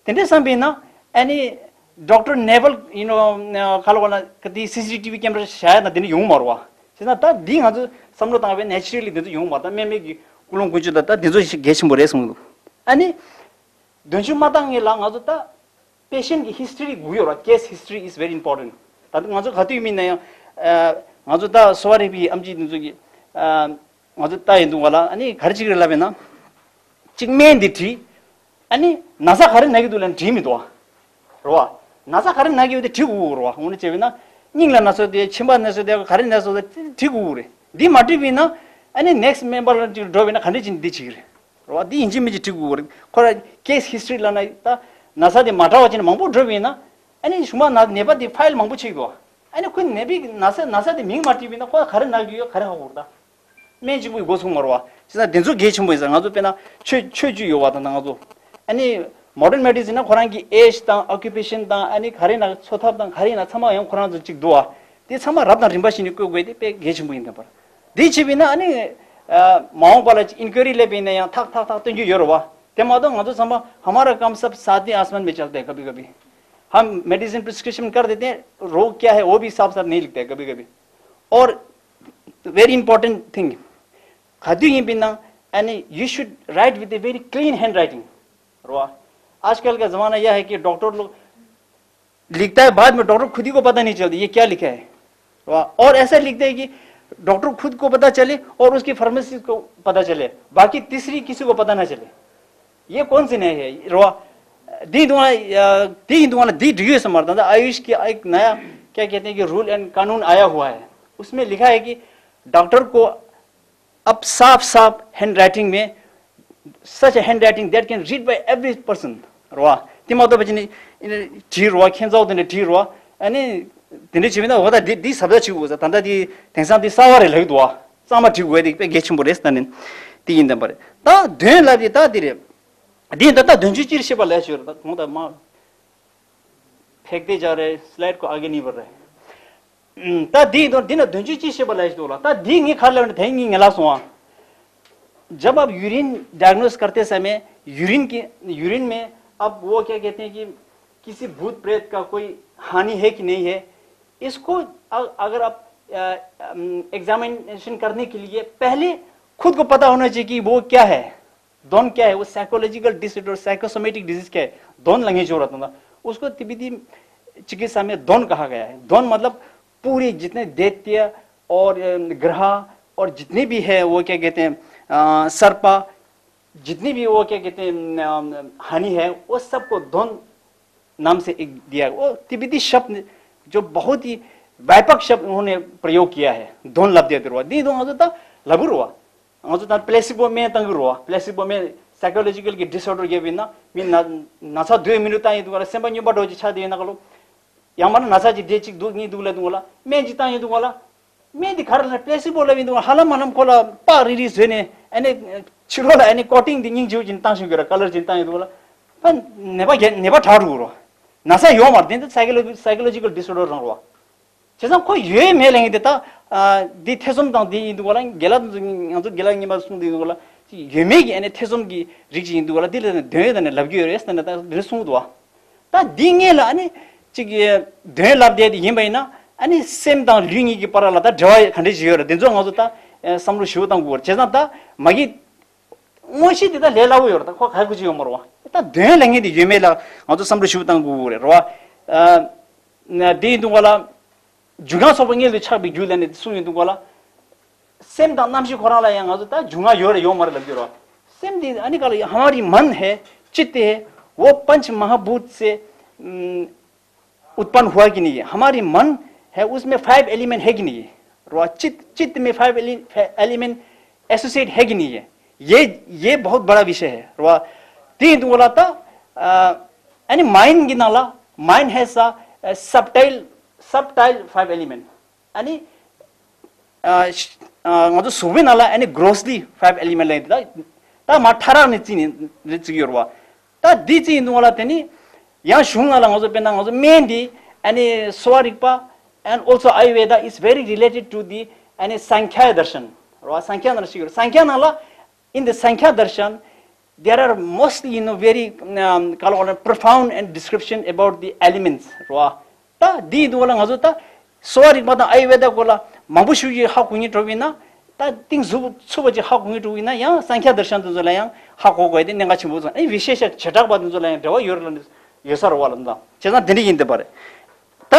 དེ་འདྲ་བསམ་པས་ན། ཨ་ནི་doctor never, you know, ཁ་ལོ་ཁ་ལ་ག་དེ་སི་སི་ཊི་ཝི་ཀེམ་ར་བཞག་ཡ་ན་དེ་ནི་ཡོང་མ་རེད་བ། བྱས་ན་ད་འདི་ང་ཚོ་བསམ་བློ་བཏང་བས་naturally དེ་ཚོ་ཡོང་མ་རེད། ད་སྨན་མེད་ཀྱི་ཀུན་སློང་ཀུན་སྤྱོད་ད་ད་དེ་ཚོ་ཞིག་གལ་ཆེན་པོ་རེད་གསུངས་འདུག་ཨ་ནི་གདོན་ཞུགས་མ་བཏང་ངེས་ལ་ང་ཚོ་ད། Patient གི་history དགོས་ཡོད་ར། Case history is very important. ད་ང་ཚོ་ག་དུས་མིན་ན་ཡང་། ང་ཚོ་ད་གསོ་བ་རིག་པའི་ཨེམ་ཆི་དེ་ཚོ་གི། ང་ཚོ་ལྟ་ཡིན་འདུག་ག་ལ། ཨ་ནི་ག་རེ་ཅིག་རེད་ལབ་ཡིན་ན། གཅིག་སྨན་འདི་བྲིས། ཨ་ནི་ན་ཚ་ག་རེ་ན་གི་འདུག་ལབ་ན་བྲིས་མི་འདུག་བ། རེད་བ། ན་ཚ་ག་རེ་ན་གི་ཡོད་དེ་བྲིས་དགོས་རེད་བ། དངོས་གནས་བྱས་པས་ན། སྙིང་ལ་ན་ཚ་དེ་མཆིན་པ་ན་ཚ་དེ་ག་རེ་ན་ཚ་དེ་བྲིས་དགོས་རེད། འདི་མ་བྲིས་པས་ན། ཨ་ནི་next སྨན་པ་ལ་ཅིག་འགྲོ་བས་ན་ག་འདྲ་ཅིག་འདི་བྱེད་ཀྱི་རེད། རེད་བ། འདི་ཡིན་གཅིག་མིན་གཅིག་བྲིས་དགོས་རེད། ཁོ་ར་case history ལབ་ན་ད་ན་ཚ་དེ་མ་དྲག་པ་ཅིག་ནས་མང་པོ་འགྲོ་བས་ན། ཨ་ནི་གཞུག་མ་ན་ནད་པ་དེ་ཕའིལ་མང་པོ་ཆགས་འདུག་ཨ་ནི་ཁོའི་ནད་པའི་ན་ཚ་ན་ཚ་དེ་མིང་མ་བྲིས་པས་ན་ཁོ་ག་རེ་ན་གི་ཡོད་ག་རེ་ཧ་གོ་རེད་ད། སྨན་གཅིག་པུས་འགོ་ཚུགས་མ་རེད་བ། བྱས་ཙང་དེ་ཚོ་གལ་ཆེན་པོ་ཡིན་ཙང་ང་ཚོ་དཔེར་ན་ཆོས་ཆོས་བརྒྱུད་ཡོད་བ་དང་ད་ང་ཚོ། ཨ་ནི་modern medicine ན་ཁོ་རང་གི་age དང་occupation དང་ཨ་ནི་ག་རེ་ན་འཚོ་ཐབས་དང་ག་རེ་ན་ཚང་མ་ཡང་ཁོ་རང་ཚོ་གཅིག་འདུག་བ། དེ་ཚང་མ་རབ་དང་རིམ་པ་བཞིན་ནས་བཀོད་དགོས་དེ་དཔེ་གལ་ཆེན་པོ་ཡིན་དེ་བར། དེ་བྱས་པས་ན་ཨ་ནི། མ་འོངས་པ་ལ་ཅིག་inquiry སླེབས་པ་ཡིན་ན་ཡང་ཐག་ཐག་ཐག་སྟོན་རྒྱུ་ཡོད་རེད་བ། དེ་མ་གཏོགས་ང་ཚོ་ཚང་མ हमारा काम सब साथ ही आसमान में चलता है कभी कभी। हम मेडिसिन प्रिस्क्रिप्शन कर देते हैं, रोग क्या है वो भी साफ साफ नहीं लिखते हैं कभी कभी। और very important thing, ག་དུས་ཡིན་པས་ན། ཨ་ནི་you should write with a very clean handwriting। रवा। आजकल का ज़माना यह है कि डॉक्टर लोग लिखता है, बाद में डॉक्टर खुद ही को पता नहीं चलता ये क्या लिखा है। रवा। और ऐसा लिखते हैं कि डॉक्टर खुद को पता चले और उसकी फार्मासिस्ट को पता चले, बाकी तीसरी किसी को पता ना चले। ये कौन सी न्याय है? रवा। दी दुआ, अ, दी दुआ, दी डीओ समर्थन था। आयुष की एक नया, क्या कहते हैं कि रूल एंड कानून आया हुआ है, उसमें लिखा है कि डॉक्टर को अब साफ साफ हैंड राइटिंग में, such a handwriting that can read by every person, རེད་བ། དེ་མ་གཏོགས་པ་ཅིག་ནི་བྲིས་རེད་བ། ཁྱེད་ཚོ་དེ་འདྲ་བྲིས་རེད་བ། ཨ་ནི་ དེ་འདྲ་བྱས་པ་ན་འོ་ད་འདི་འདི་ཟབ་ས་ཅིག་འོ་ཟེར། ད་ལྟ་འདི་དེང་སང་འདི་གསར་བ་རེད་ལབ་ཀྱི་འདུག་བ། གཙང་མ་བྲིས་དགོས་དེ་དཔེ་གལ་ཆེན་པོ་རེད་ཟེར་ད་ནི་འདི་ཡིན་དམ་པ་རེད། ད་དོན་ལབ་དེ་ད་འདི་རེད། འདི་ད་ད་དོན་ཚན་གཅིག་བཤད་པ་ལས་ཤོད་རེད། ད་གོང་ད་མ་ཕེག་དེ་ཅག་རེད། སི་ལའིཌ་ཁོ་ཨ་གེ་ནི་བར་རེད། ད་འདི་ཡིན་དོན་འདི་ན་དོན་ཚན་གཅིག་བཤད་པ་ལས་ཤོད་ལ། ད་འདི་ངས་ག་རེ་ལབ་ན་དེ་ངས་ངས་ལབ་སོང་ཨ། जब आप यूरिन डायग्नोस करते समय यूरिन की यूरिन में आप वो क्या कहते हैं कि किसी भूत प्रेत का कोई हानि है कि नहीं है, इसको अ- अगर आप एग्जामिनेशन करने के लिए पहले खुद को पता होना चाहिए कि वो क्या है। धन क्या है? वो साइकोलॉजिकल डिसऑर्डर, साइकोसोमेटिक डिजीज क्या है? धन लगे जो रहता था, उसको तिब्बती चिकित्सा में धन कहा गया है। धन मतलब पूरे जितने दैत्य और अ, ग्रह और जितने भी है, वो क्या कहते हैं, अ, सर्प, जितनी भी वो क्या कहते हैं, अम, हानि है, वो सबको धन नाम से एक दिया। वो तिब्बती शब्द जो बहुत ही व्यापक शब्द उन्होंने प्रयोग किया है, धन लब्ध दिया। दी दो तो लबुर हुआ। ང་ཚོ་ད་པི་ལེ་སི་བོ་སྨན་བཏང་གི་རེད་བ། པི་ལེ་སི་བོ་སྨན་སའི་ཀོ་ལོ་ཇི་ཀལ་གྱི་ཌིས་ཨོར་ཌར་ཡོད་པ་ཡིན་ན། མི་ན་ན་ཚ་སྡོད་མི་འདུག་བཏང་ཡིན་འདུག་ག་ལ། སེམས་པ་སྨྱོན་པ་འདྲ་བོ་ཅིག་ཆགས་བསྡད་ཡོད་ན་ག་ལོ། ཡང་མིན་ན་ན་ཚ་ཅིག་འདྲེ་གཅིག་འདུག་གཉིས་འདུག་ལབ་འདུག་ག་ལ། སྨན་ཅིག་བཏང་ཡིན་འདུག་ག་ལ། སྨན་དེ་ག་རེ་ལབ་ན་པི་ལེ་སི་བོ་ལབ་ཡིན་འདུག་ག་ལ། ཧ་ལམ་ཧ་ལམ་ཁོ་ལ་པགས་རིལ་རིལ་བཟོས་ནས་ཨ་ནི་ཕྱི་རོལ་ལ་ཨ་ནི་ཀོ་ཊིང་དེ་སྙིང་རྗེ་བོ་ཅིག་བཏང་བཞིན་ཡོད་ར། ཀ་ལར་ཅིག་བཏང་ཡིན་འདུག་ག་ལ། ཕ་ནད་པ་རྒྱ་ནད་པ་དྲག་འགྲོ་གི་རེད་བ། ན་ཚ་ཡོད་མ་རེད། དེ་ཚོ་སའི་ཀོ་ལོ་སའི་ཀོ་ལོ་ཇི་ཀལ་ཌིས་ཨོར་ཌར་རང་རེད་བ། བྱས་ཙང་ཁོ་ཡོད་མེད་ལབ་མཁན་དེ་ད། ཨ། འདི་ཐེ་ཚོམ་དང་འདི་ཡིན་འདུག་ག་ལ། རྒན་ལགས་ང་ཚོ་རྒན་ལགས་རྙིང་པ་གསུངས་འདི་ཡིན་འདུག་ག་ལ། ཅིག་ཡོད་མེད་ཀྱི་ཨ་ནི་ཐེ་ཚོམ་གྱི་རིགས་ཅིག་ཡིན་འདུག་ག་ལ། འདི་ལ་ནི་དོན་ཡོད་ད་ནི་ལབ་རྒྱུ་ཡོད་རེད་ཟེར་ནས་ད་འདི་གསུངས་འདུག་བ། ད་འདི་སྔོན་ལ་ཨ་ནི་ཅིག་དོན་ལབ་བསྡད་དེ་ཡིན་པ་ཡིན་ན། ཨ་ནི་སེམས་དང་ལུས་གཉིས་ཀྱི་བར་ལ་ད་འབྲེལ་བ་ག་འདྲ་ཞིག་ཡོད་རེད། འདི་ཚོ་ང་ཚོ་ད་བསམ་བློ་ཞིབ་པོ་བཏང་དགོས་རེད། བྱས་ཙང་ད་མ་གི་དངོས་གཞི་དེ་ད་ལས་སླ་བོ་ཡོད་རེད། ད་ཁོ་ག་གི་ཅི་ཡོད་མ་རེད་བ། ད་དོན་ལབ་མཁན་དེ་ཡོད་མེད་ལ་ང་ཚོ་བསམ་བློ་ཞིབ་པོ་བཏང་དགོས་རེད་བ། ཨ། དེ་ཡིན་དུས་ག་ལ། འབྱུང་ཁམས་ཚོགས་པ་དངོས་ལུས་ཆགས་པའི་རྒྱུ་ལབ་ནས་གསུངས་ཡོད་དུས་ག་ལ། སེམས་དང་རྣམ་ཤེས་ཁོ་རང་ལ་ཡང་ང་ཚོ་ད་འབྱུང་ཁམས་ཡོད་རེད་ཡོད་མ་རེད་ལབ་རྒྱུ་རེད་བ། སེམས་དེ་ཨ་ནི་ག་ལ་हमारी मन है, चित्त है, वो पंच महाभूत से उत्पन्न हुआ कि नहीं है? हमारी मन है, उसमें फाइव एलिमेंट है कि नहीं है? चित्त, चित्त में फाइव एलिमेंट एसोसिएट है कि नहीं है? ये, ये बहुत बड़ा विषय है। དེ་ཡིན་དུས་ག་ལ་ད། ཨ་ནི་མའིན་གྱི་ནང་ལ། mind has a subtle, subtle five element. ཨ་ནི། ཨ། ང་ཚོ་གཟུགས་པོའི་ནང་ལ་ཨ་ནི་grossly five element ལབ་ཡོད་དེ། ད་ད་མར་ཕྲ་རགས་ནས་བརྩིས་ནས་རེ་བརྩི་གི་ཡོད་རེད་བ། ད་འདི་རྩིས་ཡིན་དུས་ག་ལ་དེ་ནི། ཡང་གཞུང་ནང་ལ་ང་ཚོ་དཔེར་ན་ང་ཚོ་སྨན་འདི་ཨ་ནི་གསོ་བ་རིག་པ། And also Ayurveda is very related to the ཨ་ནི་Sankhya darshan རེད་བ། སཾ་ཁྱ་ནང་ཞིག་ཡོད། སཾ་ཁྱ་ནང་ལ། In the Sankhya darshan, there are mostly, you know, very, um, ག་ལ་ག་ལ་profound and description about the elements རེད་བ། ད་འདི་ཡིན་དུས་ག་ལ་ང་ཚོ་ད་གསོ་བ་རིག་པ་དང་ཨ་ཡུར་ཝེ་ད་སྐོར་ལ་མང་པོ་ཞིག་ཧ་གོ་སྙིང་འདོད་པ་ཡིན་ན། ད་གཏིང་ཟབ་ཚུད་པ་ཅིག་ཧ་གོ་སྙིང་འདོད་པ་ཡིན་ན་ཡང་སཾ་ཁྱ་དར་ཤན་དེ་ཚོ་ལ་ཡང་ཧ་གོ་དགོས་དེ་གནད་འགག་ཆེན་པོ་ཚོ། ཨ་ནི་བི་ཤེ་ཤ་བྱེ་བྲག་པ་དེ་ཚོ་ལ་ཡང་འབྲེལ་བ་ཡོད་རེད་ལ་ཡོད་ས་རེད་བ་ལ། ད་བྱས་ཙང་དེ་འདྲ་ཡིན་བསྡད་པ་རེད། ད་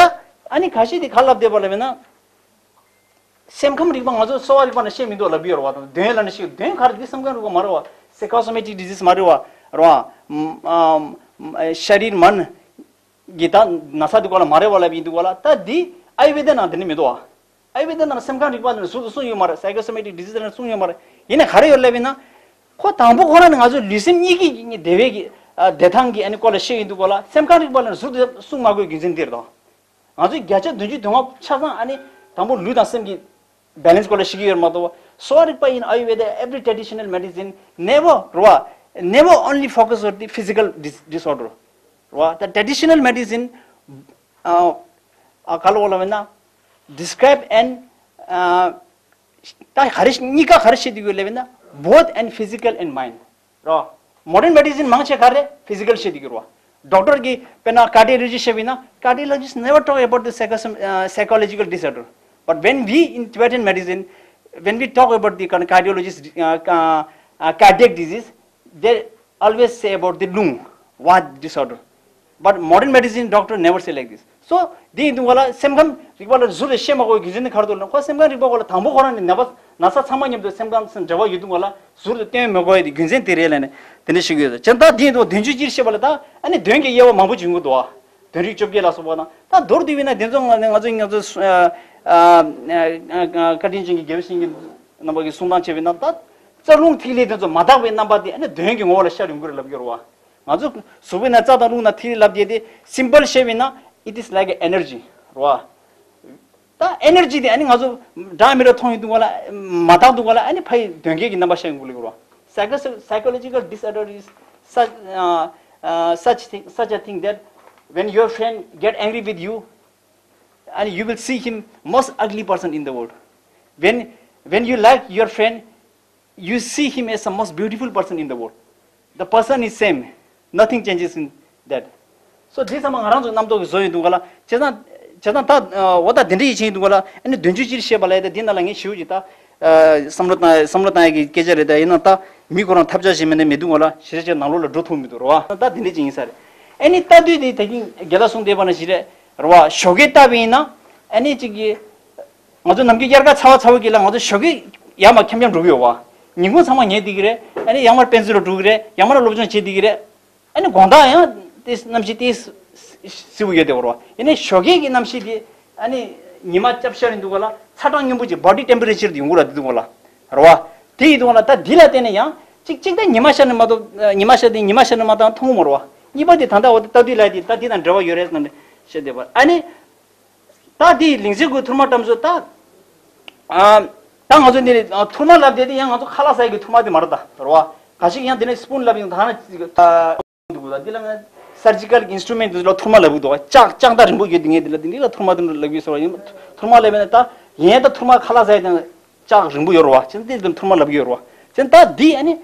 ཨ་ནི་ཁ་ཤས་དེ་ག་ལབ་བསྡད་པ་ལ་མིན་ན། སེམས་ཁམས་རིག་པ་ང་ཚོ་གསོ་བ་རིག་པ་ནང་བཤད་མི་འདུག་ལབ་ཡོད་རེད་བ། དང་དོན་ལ་ནི་ཤེས་དོན་ག་རེ་འདི་སེམས་ཁམས་རིག་པ་མ་རེད་བ། སའི་ཀོ་སོ་མེ་ཊིག་ཌི་ཟིས་མ་རེད་བ། རེད་བ། ཨམ། ཨམ། ཤ་རིར་མན་གྱི་ད་ན་ཚ་འདི་སྐོར་ལ་མ་རེད་བ་ལབ་ཡིན་འདུག་བ་ལ། ད་འདི་ཨ་ཡུར་ཝེ་ད་ནང་དེ་ནི་མི་འདུག་བ། ཨ་ཡུར་ཝེ་ད་ནང་སེམས་ཁམས་རིག་པ་ནི་ཟུར་དུ་གསུངས་ཡོད་མ་རེད། སའི་ཀོ་སོ་མེ་ཊིག་ཌི་ཟིས་ནང་གསུངས་ཡོད་མ་རེད། ཡིན་ན་ག་རེ་ཡོད་ལབ་ཡིན་ན། ཁོ་དང་པོ་ཁོ་རང་ནི་ང་ཚོ་ལུས་སེམས་གཉིས་ཀྱི་བདེ་བའི་གི་བདེ་ཐང་གི་ཨ་ནི་སྐོར་ལ་བཤད་ཡིན་འདུག་བ་ལ། སེམས་ཁམས་རིག་པ་ནི་ཟུར་དུ་གསུངས་མ་དགོས་རྒྱུ་མཚན་འདིར་དང་། ང་ཚོའི་བརྒྱ་ཆ་བདུན་ཅུ་དོན་ལྔ་ཆ་ཚང་ཨ་ནི་དང་པོ་ལུས་དང་སེམས་ཀྱི་བེ་ལེན་སི་སྐོར་ལ་ཤེས་ཀྱི་ཡོད་མ་གཏོགས། གསོ་བ་རིག་པ་in Ayurveda, every traditional medicine never རེད་བ། Never only focus on the physical dis- disorder རེད་བ། The traditional medicine, uh, uh, ག་ལ་བ་ལ་བས་ན། Describe and, uh, ད་ག་རེ་གཉིས་ཀ་ག་རེ་བཤད་ཀྱི་ཡོད་ལབ་ན། Both and physical and mind རོ། མོ་ཌན་མེ་ཌི་སིན་མང་ཆེ་ག་རེ་ཕི་ཟི་ཀལ་བཤད་དེ་གི་རོ། ཌོག་ཊར་གི་དཔེར་ན་ཀར་ཌི་ཡོ་ལོ་ཇི་སི་བཤད་པ་ཡིན་ན། Cardiologist never talk about the psycho- uh, psychological disorder. But when we in Tibetan medicine, when we talk about the cardiologist, uh, uh, uh, cardiac disease, they always say about the lung, what disorder. But modern medicine doctor never say like this. So འདི་ཡིན་དུས་ག་ལ་སེམས་ཁམས་རིག་པ་ལ་ཟུར་དུ་བཤད་མ་དགོས་རྒྱུ་མཚན་ནི་ག་རེ་འདུག་ལབ་ན། ཁོ་སེམས་ཁམས་རིག་པ་སྐོར་ལ་དང་པོ་ཁོ་རང་ནས་ནད་པ་ན་ཚ་ཚང་མ་མཉམ་དུ་སེམས་ཁམས་སུ་འབྲེལ་བ་ཡོད་དུས་ག་ལ་ཟུར་དུ་སྟོན་མི་དགོས་ཡ་དེ་རྒྱུ་མཚན་དེ་རེད་ལབ་ནས་དེ་འདྲ་ཞིག་ཡོད། བྱས་ད་འདི་ཡིན་དུས་དོན་ཚན་གཅིག་བཤད་པ་ལ་ད་ཨ་ནི་དོན་གྱི་དབྱེ་བ་མང་པོ་བྱུང་གི་འདུག་ཨ། དོན་རིག་བཅོ་བརྒྱད་ལ་སོགས་པ་དང་། ད་མདོར་བསྡུས་པ་ཡིན་ན་དེ་ཚོ་ང་ང་ཚོ་ང་ཚོ་ཨ་ཨ་ཨ་བཀའ་དྲིན་ཅན་གྱི་དགེ་བའི་བཤེས་གཉེན་རྣམ་པ་གིས་གསུང་སྟངས་བྱས་པ་ཡིན་ན། ད་རྩ་རླུང་ཐིག་ལེ་དེ་ཚོ་མ་དག་པའི་རྣམ་པ་དེ་ཨ་ནི་དོན་གྱི་ངོ་བོ་ལ་ཤར་ཡོང་གི་རེད་ལབ་ཀྱི་རེད་བ། ང་ཚོ་གཟུགས་པོའི་ནང་རྩ་དང་རླུང་དང་ཐིག་ལེ་ལབ་ཡས་དེ་སིམ་པལ་བཤད་པ་ཡིན་ན། It is like an energy རེད་བ། ད་ཨེ་ནར་ཇི་དེ་ཨ་ནི་ང་ཚོ་འདྲ་མི་འདྲ་མཐོང་ཡོང་དུས་སྒང་ལ་མ་དག་དུས་སྒང་ལ་ཨ་ནི་ཕ་ཡི་གདོན་བགེགས་ཀྱི་རྣམ་པ་ཤར་ཡོང་གི་ཡོད་རེད་བ། Psycho- psychological disorder is such, uh, uh, such thing, such a thing that when your friend get angry with you, and you will see him most ugly person in the world. When, when you like your friend, you see him as the most beautiful person in the world. The person is same. Nothing changes in that. So this ཚང་མ་ང་རང་ཚོ་རྣམ་རྟོག་གི་བཟོ་ཡོད་འདུག་ག་ལ། བྱས་ཙང་བྱས་ཙང་ད་འོ་ད་དེ་འདྲ་ཡིན་ཕྱིན་འདུག་ག་ལ། ཨ་ནི་བདུན་ཅུ་ཅིག་བཤད་པ་ལ་ཡ་ད་འདི་ནང་ལ་ངས་ཞུ་གི་ད་བསམ་བློ་བཏང་བསམ་བློ་བཏང་ཡ་གི་སྐད་ཆ་རེད། ད་ཡིན་ན་ད་མི་ཁོ་རང་ཐབས་ཆག་བྱེད་མི་ནི་མི་འདུག་ག་ལ། ཞེ་དྲག་ཅིག་ནང་ལོགས་ལ་འགྲོ་ཐུབ་མི་འདུག་རེད་བ། ད་དེ་འདྲ་ཅིག་ཡིན་ས་རེད། ཨ་ནི་ལྟ་དུས་དེ་ད་གིན་རྒན་ལགས་གསུངས་བསྡད་པ་ནང་བཞིན་རེད་བ། ཞོགས་ཀས་བལྟས་པ་ཡིན་ན་ཨ་ནི་ཅིག་གི་ང་ཚོ་ནམ་རྒྱུན་དབྱར་ཁ་ཚ་བ་ཚ་བོ་གི་ལ་ང་ཚོ་ཞོགས་ཀས་ཡར་མར་འཁྱམ་འཁྱམ་འགྲོ་གི་ཡོད་བ། ཉིན་གུང་ཚང་མ་ཉལ་བསྡད་ཀྱི་རེད། ཨ་ནི་ཡར་མར་དཔེ་མཛོད་ལ་འགྲོ་གི་རེད། ཡར་མར་སློབ་སྦྱོང་བྱེད་བསྡད་ཀྱི་རེད། ཨ་ནི་དགོང་དག་ཡང་དེ་གནམ་གཤིས་དེ་བསིལ་པོ་ཡོད་བསྡད་པ་རེད་བ། ཡིན་ནའི་ཞོགས་ཀས་ཀྱི་གནམ་གཤིས་དེ་ཨ་ནི་ཉི་མ་སྐྱབས་ཤར་ཡིན་འདུག་ག་ལ། ཚ་གྲང་སྙོམས་པོ་ཅིག་body temperature དེ་ཡོང་གི་རེད་འདུག་ག་ལ། རེད་བ། དེ་ཡིན་འདུག་ག་ལ། ད་འདི་ལ་བརྟེན་ནས་ཡང་གཅིག་གཅིག་ད་ཉི་མ་ཤར་ནས་མ་གཏོགས་ཉི་མ་ཤར་དེ་ཉི་མ་ཤར་ནས་མ་གཏོགས་མཐོང་གི་མ་རེད་བ། གཉིས་པ་དེ་ད་ལྟ་འོ་ད་ལྟ་དུས་ལ་དེ་ད་འདི་དང་འབྲེལ་བ་ཡོད་རེད་བསམ་ནས་བཤད་བསྡད་པ་ཨ་ནི། ད་དེ་ལིང་ཙེ་གུ་ཐུར་མ་བཀྲམ་སོ་ད། ཨ། ད་ང་ཚོ་འདི་ནས་ཐུར་མ་ལབ་དེ་དེ་ཡང་ང་ཚོ་ཁ་ལག་ཟ་ཡི་གི་ཐུར་མ་དེ་མ་རེད་ད་རེད་བ། ག་ཞིག་ཡང་དེ་ནས་སི་པུན་ལབ་ཡོང་ད་ཧ་ན་ཅིག་ད་འདུག་ད་འདི་ལ་ང་surgical instrument དེ་ལ་ཐུར་མ་ལབ་གི་འདུག་བ། ལྕགས་ལྕགས་ཐག་རིང་པོ་ཡོད་དེ་ངས་དེ་ལ་དེ་འདི་ལ་ཐུར་མ་དེ་ལབ་གི་སོ་ཡིན། ཐུར་མ་ལབ་ཡིན་ན་ད་ཡིན་ད་ཐུར་མ་ཁ་ལག་ཟ་ཡི་དང་ལྕགས་རིང་པོ་ཡོད་རེད་བ། ཅན་དེ་དེ་ཐུར་མ་ལབ་གི་ཡོད་རེད་བ། ཅན་ད་འདི་ཨ་ནི།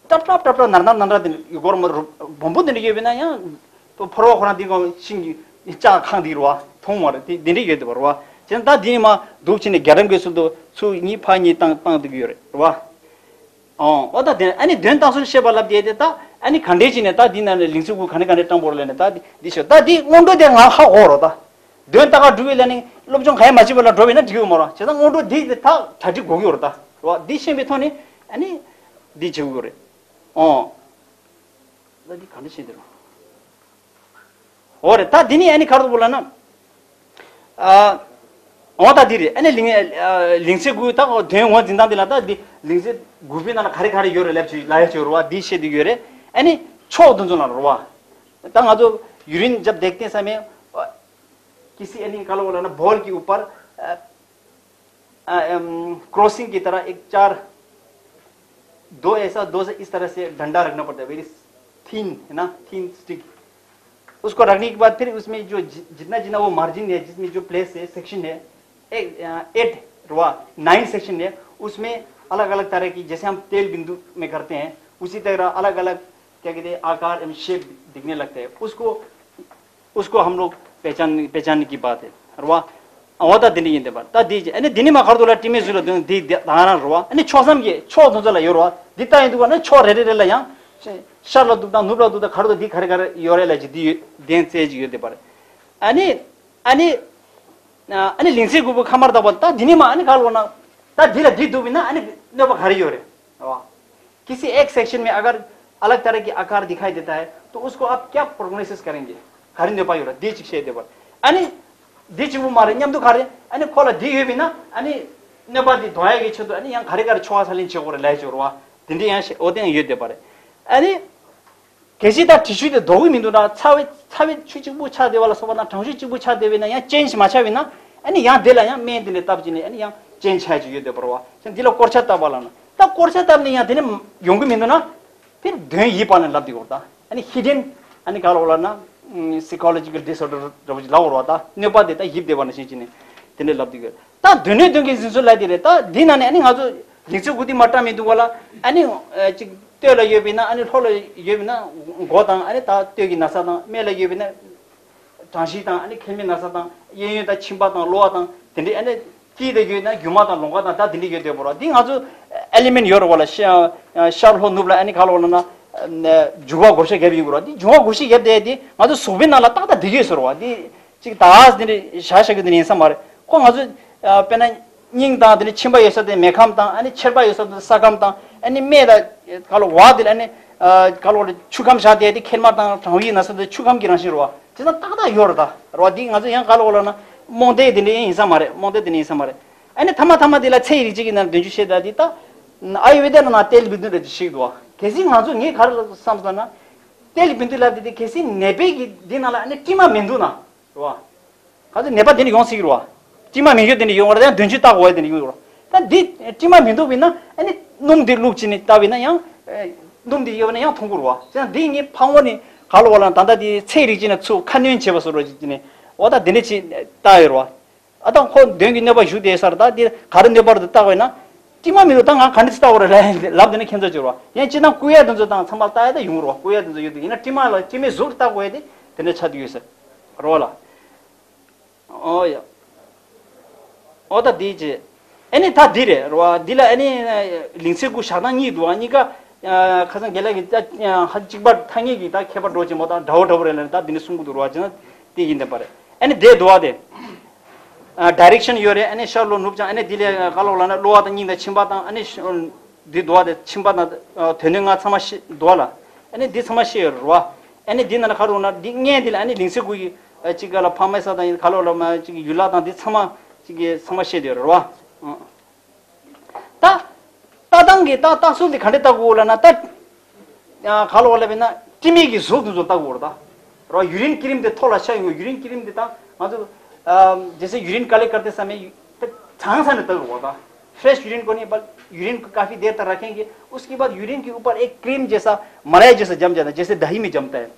ཏྲབ་ཏྲབ་ཏྲབ་ཏྲབ་ནར་ནར་ནར་ནར་དེ་འདྲ་ཡོད་སྐོར་མ་རུ་སྦོམ་པོ་དེ་འདྲ་ཡོད་པས་ན་ཡང་ཕོར་བ་ཁོ་རང་དེ་གོང་ཤིང་གི་ལྕགས་ཁང་དེ་རུ་བ་མཐོང་བ་རེད། དེ་དེ་འདྲ་ཡོད་དེ་བ་རུ་བ། བྱས་ན་ད་དེ་ནི་མ་འདུག་ཕྱིན་ནས་རྒྱ་གྲམ་གྱི་ཚུལ་དུ་ཚུར་གཉིས་ཕར་གཉིས་བཏང་བཏང་བསྡད་ཀྱི་ཡོད་རེད་རུ་བ། ཨོ་ཨོ་ད་དེ་ཨ་ནི་དོན་དག་སུ་བཤད་པ་ལབ་དེ་དེ་ད་ཨ་ནི་ག་འདྲས་ཅིག་ནས་ད་འདི་ན་ནས་ལིང་ཚུ་གུ་ག་ནས་ག་འདྲས་སྤྲང་པོ་རུ་ལས་ནས་ད་འདི་འདི་ཤོད་ད་འདི་སྔོན་འགྲོ་དེ་ང་ཧ་གོ་རོ་ད། དོན་ལྟ་ག་འགྲུབ་པའི་ལ་ནི་སློབ་སྦྱོང་ག་ཡ་མ་བྱེད་པ་ལ་འགྲོ་བས་ན་འགྲིག་གི་མ་རེད། བྱས་ཙང་སྔོན་འགྲོ་འདི་དེ་ཐག་གྲ་སྒྲིག་དགོས་ཀྱི་ཡོད་རེད་ད། རེད་བ། འདི་ཤེས་པའི་ཐོག་ནས་ཨ་ནི་འདི་བྱེད་དགོས་རེད། ཨོ། ད་འདི་ག་འདྲ་བྱེད་འདི་རུ། འོ་རེད་ད་འདི་ནི་ཨ་ནི་ག་རེ་འདུག་ལབ་ན། ཨ། འོ་ད་འདི་རེད། ཨ་ནི་ལིང་ཨ་ལིང་ཚེ་དགུ་ད་དོན་ངོ་འཛིན་སྟངས་འདི་ལ་ད་འདི་ལིང་ཚེ་དགུ་པའི་ནང་ལ་ག་རེ་ག་རེ་ཡོད་རེད་ལབ་ཅིག་ལབ་ཡ་ཅིག་ཡོད་རེད་བ། འདི་བཤད་འདི་ཡོད་རེད། ཨ་ནི་ཕྱོགས་དེ་ཚོ་ལ་རེད་བ། ད་ང་ཚོ་ཡུ་རིན་རྒྱབ་འདེགས་བསྟན་ས་མེད། किसी यानी काला वाला ना बॉल के ऊपर, अ, अ, अम, क्रॉसिंग की तरह एक चार, दो ऐसा, दो से इस तरह से डंडा रखना पड़ता है, वेरी थिन, है ना, थिन स्टिक। उसको रखने के बाद फिर उसमें जो जि-, जितना जितना वो मार्जिन है, जिसमें जो प्लेस है, सेक्शन है, एक, अ, एट वा नाइन सेक्शन है, उसमें अलग अलग तरह की, जैसे हम तेल बिंदु में करते हैं, उसी तरह अलग अलग, क्या कहते हैं, आकार एवं शेप दिखने लगता है। उसको उसको हम लोग पहचान पहचानने की बात है। རེད་བ། འོ་ད་དེ་འདྲ་ཡིན་དེ་བ། ད་དེ་ཨ་ནི་དེ་ནི་མ་ག་རེ་འདུག་ལ་དྲི་མེད་གཟུགས་ལ་དོན་དེ་དེ་དང་རང་རེད་བ། ཨ་ནི་ཕྱོགས་མཚམས་ཀྱི་ཕྱོགས་དེ་ཚོ་ལ་ཡོད་རེད་བ། འདི་ལྟ་ཡིན་འདུག་བ་ན་ཕྱོགས་རེ་རེ་རེ་ལ་ཡང་ཤར་ལ་འདུག་དང་ནུབ་ལ་འདུག་དང་ག་རེ་འདུག་འདི་ག་རེ་ག་རེ་ཡོད་རེད་ལ་ཅི་འདི་ཡོད་གདན་རྩེ་ཅིག་ཡོད་དེ་བ་རེད། ཨ་ནི་ཨ་ནི་ཨ་ནི་ལིང་ཚེ་དགུ་པོ་ཁ་མར་ད་བ། ད་དེ་ནི་མ་ཨ་ནི་ག་རེ་ལོ་ན། ད་འདི་ལ་འདི་འདུག་བས་ན་ཨ་ནི་གནོད་པ་ག་རེ་ཡོད་རེད། རེད་བ། किसी एक सेक्शन में अगर अलग तरह की आकार दिखाई देता है तो उसको आप क्या प्रोग्नोसिस करेंगे? ག་རེ་གནོད་པ་ཡོད་ར་འདི་ཅིག་བཤད་བསྡད་པ། ཨ་ནི། འདི་གཅིག་པུ་མ་རེད་མཉམ་དུ་ག་རེ་ཨ་ནི་ཁོ་ལ་འདི་ཡོད་པས་ན་ཨ་ནི། གནོད་པ་འདི་ཟློག་ཡ་གི་ཆེད་དུ་ཨ་ནི་ཡང་ག་རེ་ག་རེ་ཆོ་ག་ས་ལེན་བྱེད་དགོས་རེད་ལབ་ཡ་ཅིག་ཡོད་ར་བ། དེ་འདྲ་ཡང་བཤད་འོ་དེ་ཡང་ཡོད་བསྡད་པ་རེད། ཨ་ནི། གལ་སྲིད་ད་ཊི་ཤུ་དེ་ལྡོག་གི་མི་འདུག་ན་ཚ་བའི་ཚ་བའི་ཆུ་གཅིག་པུ་ཆགས་བསྡད་པ་ལ་སོགས་པ་དང་གྲང་ཤུ་གཅིག་པུ་ཆགས་བསྡད་པས་ན་ཡང་ཅེན་ཇི་མ་ཆགས་པས་ན་ཨ་ནི་ཡང་དེ་ལ་ཡང་སྨན་དེ་ལས་བཏབ་ཅིག་ནས་ཨ་ནི་ཡང་ཅེན་ཇི་ཆགས་ཅིག་ཡོད་བསྡད་པ་རེད་བ། ཡང་འདི་ལ་སྐོར་ཆ་བཏབ་པ་ལ་ན་ད་སྐོར་ཆ་བཏབ་ནས་ཡང་དེ་ནས་ཡོང་གི་མི་འདུག་ན། དེར་དོན་ཡིད་པ་ནས་ལབ་དེ་གོ་ད། ཨ་ནི་ཧི་ཌེན་ཨ་ནི་ག་ལ་འོ་ལ་ན། སི་ཀོ་ལོ་ཇི་ཀལ་ཌི་སི་ཨོར་ཌར་འདྲ་པོ་ཅིག་ལབ་འོ་ར་ད། གནོད་པ་དེ་ད་ཡིབ་བསྡད་པ་ནང་བཞིན་ཅིག་ནས་དེ་འདྲ་ལབ་དེ་གོ། ད་དོན་སྣོད་དོན་གྱི་འཛིན་ཚུལ་ལབ་དེ་རེད། ད་འདི་ན་ནས་ཨ་ནི་ང་ཚོ་ལིང་ཚེ་དགུ་དེ་མ་བཀྲམ་མི་འདུག་ག་ལ། ཨ་ནི་ཅིག་སྟོད་ལ་ཡོད་པས་ན་ཨ་ནི་ལྷོ་ལ་ཡོད་པས་ན་མགོ་དང་ཨ་ནི་ད་སྟོད་ཀྱི་ན་ཚ་དང་སྨད་ལ་ཡོད་པས་ན། གྲང་གཤིས་དང་ཨ་ནི་མཁལ་མའི་ན་ཚ་དང་གཡས་གཡོན་དང་མཆིན་པ་དང་གློ་བ་དང་དེ་འདྲའི་ཨ་ནི་དཀྱིལ་དུ་ཡོད་ན་རྒྱུ་མ་དང་ལོང་བ་དང་ད་དེ་འདྲ་ཡོད་བསྡད་པ་རེད། འདི་ང་ཚོ་ཨེ་ལི་མེན་ཊི་ཡོད་རེད་བ་ལ་ཤ་ཤར་ལྷོ་ནུབ་ལ་ཨ་ནི་ག་ལ་འོ་ལ་ན་འབྱུང་བ་བགོ་བཤའ་བརྒྱབ་ཡིན་དགོས་རེད། འདི་འབྱུང་བ་བགོ་བཤའ་བརྒྱབ་བསྡད་དེ་ང་ཚོ་གཟུགས་པོའི་ནང་ལ་ཏག་ཏག་བསྡད་ཀྱི་ཡོད་ཟེར་བ། འདི་ཅིག་ད་འདི་འདྲ་བཞག་བཞག་གི་འདི་འདྲ་ཡིན་ས་མ་རེད། ཁོ་ང་ཚོ་དཔེར་ན། སྙིང་དང་དེ་ནས་མཆིན་པ་ཡོད་ས་དེ་མེ་ཁམས་དང་ཨ་ནི་མཆེར་པ་ཡོད་ས་དེ་ས་ཁམས་དང་ཨ་ནི་སྨད་ལ་ག་ལ་བ་དེ་ལ་ཨ་ནི་ག་ལ་བ་ཆུ་ཁམས་བཞག་དེ་དེ་མཁལ་མ་དང་གྲང་བའི་ན་ཚ་དེ་ཆུ་ཁམས་ཀྱི་རང་བཞིན་རེད་བ། དེ་ཚོ་ཏག་ཏག་ཡོད་རེད་ད། རེད་བ། འདི་ང་ཚོ་ཡང་ག་ལ་བ་ལ་ན་རྨོངས་དད་དེ་འདྲ་ཡིན་ས་མ་རེད། རྨོངས་དད་དེ་འདྲ་ཡིན་ས་མ་རེད། ཨ་ནི་ཐ་མ་ཐ་མ་དེ་ལ་ཚེ་ཡི་རིག་བྱེད་ཀྱི་ནང་དོན་ཆུ་བཤད་ད་དེ་ད་ཨ་ཡུ་ཝེ་དའི་ནང་ན་ཏེལ་བི་དུ་འདྲ་ཅིག་ཞིག་འདུག་བ། གལ་སྲིད་ང་ཚོ་ངས་ག་རེ་བསམ་སོང་ན་ཏེལ་བི་དུ་ལབ་དེ་དེ་གལ་སྲིད་ནད་པའི་གི་འདི་ནང་ལ་ཨ་ནི་དྲི་མ་མི་འདུག་ན། རེད་བ། ག་ཚོད་ནད་པ་དེ་ནི་ཡོང་སྲིད་ཀྱི་རེད་བ། དྲི་མ་མེད་རྒྱུ་དེ་འདྲ་ཡོང་བ་ལ་ཡང་དོན་ཆུ་བཏགས་དགོས་ཡ་དེ་འདྲ་ཡོང་རོགས། ད་འདི་དྲི་མ་མི་འདུག་པས་ན་ཨ་ནི་སྣུམ་འདི་བླུགས་བྱས་ནས་བཏབ་པས་ན་ཡང་སྣུམ་འདི་ཡོད་པ་ན་ཡང་མཐོང་གི་རེད་བ། བྱས་ན་འདི་ངས་ཕ་ངོ་ནས་ག་ལ་བ་ལ་ད་ལྟ་དེ་ཚད་རིགས་ཅིག་ན་ཚུར་ཁ་སྣོན་བྱེད་པ་བཟོ་འདྲ་ཅིག་ནས་འོ་ད་དེ་འདྲ་ཅིག་བཏགས་ཡོད་རེད་བ། ཨ་ད་ཁོ་གདོན་གྱི་གནོད་པ་ཞུགས་བསྡད་ས་རེད། ད་འདི་ག་རེ་གནོད་པ་རེད་བཏགས་པས་ན་དྲི་མ་མི་འདུག་ད་ང་ག་འདྲ་ཅིག་བཏགས་པ་རེད་ལབ་ཡ་ལབ་དེ་ནས་ཁྱད་མཚར་ཅིག་རེད་བ། ཡང་སྤྱིར་བཏང་བརྐོ་ཡ་དེ་ཚོ་དང་ཚང་མ་བཏགས་ཡ་ད་ཡོང་གི་རེད་བ། བརྐོ་ཡ་དེ་ཚོ་ཡོད་དུས་ཡིན་ན་དྲི་མ་ལ་དྲི་མའི་གཟུགས་བཏགས་དགོས་ཡ་དེ་དེ་འདྲ་ཆགས་བསྡད་ཡོད་ས་རེད་བ་ལ། ཨོ་ཡ། ཨོ་ད་འདི་བྱས། ཨ་ནི་ད་འདི་རེད་རེད་བ། འདི་ལ་ཨ་ནི་ལིང་ཚེ་དགུ་བཞག་སྟངས་གཉིས་འདུག་བ། གཉིས་ཀ་ཁ་སང་རྒན་ལགས་ཀྱིས་ད་ཧ་གཅིག་པ་ཐ་སྙད་ཀྱི་ད་ཁྱད་པར་འགྲོ་ཆེན་པོ་དང་འདྲ་བོ་འདྲ་བོ་རེད་ལབ་ནས་ད་འདི་ནས་གསུང་གི་འདུག་རེད་བ། བྱས་ན་དེ་ཡིན་བསྡད་པ་རེད། ཨ་ནི་དེ་འདུག་བ་དེ། ཌའི་རེག་ཤན་ཡོད་རེད། ཨ་ནི་ཤར་ལྷོ་ནུབ་བྱང་། ཨ་ནི་འདི་ལས་ག་ལོག་ལབ་ན་གློ་བ་དང་སྙིང་དང་མཆིན་པ་དང་། ཨ་ནི་ཤ་འདི་འདུག་བ་དེ་མཆིན་པ་དང་དོན་སྣོད་ལྔ་ཚང་མ་ཤེས་འདུག་བ་ལ། ཨ་ནི་འདི་ཚང་མ་ཤེས་ཡོད་རེད་བ། ཨ་ནི་འདི་ནང་ལ་ག་རེ་འོང་ན་འདི་མངལ་འདི་ལ་ཨ་ནི་ལིང་ཚེ་དགུ་ཡི་ཨ་གཅིག་ག་ལ་ཕ་མའི་ས་དང་ཡིན་ག་ལོག་ལ་མ་གཅིག་གི་ཡུལ་ལྷ་དང་འདི་ཚང་མ་གཅིག་གི་ཚང་མ་ཤེས་ཡོད་རེད་བ། ཨང་། ད་ལྟ་སྟངས་ཀྱི་ད་ལྟ་ཚུལ་འདི་ག་འདྲ་ལྟ་དགོས་ལབ་ན་ད་ཨ་ག་ལོག་ལབ་ཡིན་ན་དྲི་མེད་ཀྱི་གཟུགས་འདི་ཚོ་ལྟ་དགོས་རེད་ད། རོ་ཡུ་རིན་ཀི་རིམ་དེ་ཐོག་ལ་ཤ་ཡོང་གི། ཡུ་རིན་ཀི་རིམ་དེ་ད་ང་ཚོ་ཨ་जैसे यूरिन कलेक्ट करते समय དེ་གྲང་ས་ནས་ལྟ་དགོས་རེད་ད། फ्रेश यूरिन को नहीं, पर यूरिन को काफ़ी देर तक रखेंगे। उसके बाद यूरिन के ऊपर एक क्रीम जैसा, मलाई जैसा जम जाता है, जैसे दही में जमता है।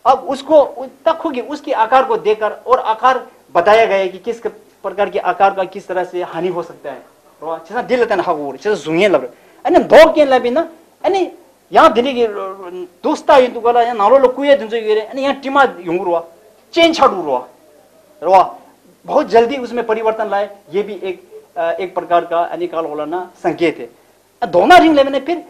अब उसको उ- तक होगी, उसके आकार को देखकर और आकार बताया गया है कि किस प्रकार के आकार का किस तरह से हानि हो सकता है। རོ་བྱས་ཙང་འདི་ལ་བརྟེན་ནས་ཧ་གོ་གི་རེད། བྱས་ཙང་གཟུགས་བརྙན་ལབ་རེད། ཨ་ནི་མདོག་རྐྱེན་ལབ་ཡིན་ན་ཨ་ནི་ཡང་དེ་འདྲ་གི་རོ་རོ་འདུག་སྟེ་ཡིན་འདུག་ག་ལ། ཡང་ནང་ལོགས་ལ་བརྐོ་ཡ་དེ་ཚོ་ཡོད་རེད། ཨ་ནི་ཡང་དྲི་མ་ཡོང་གི་རེད་བ། ཅན་ཆགས་འགྲོ་རེད་བ། རེད་བ། बहुत जल्दी उसमें परिवर्तन लाए, ये भी एक अ, एक प्रकार का यानी का लोग ना संकेत है। दोगना रिंग लेवल ने फिर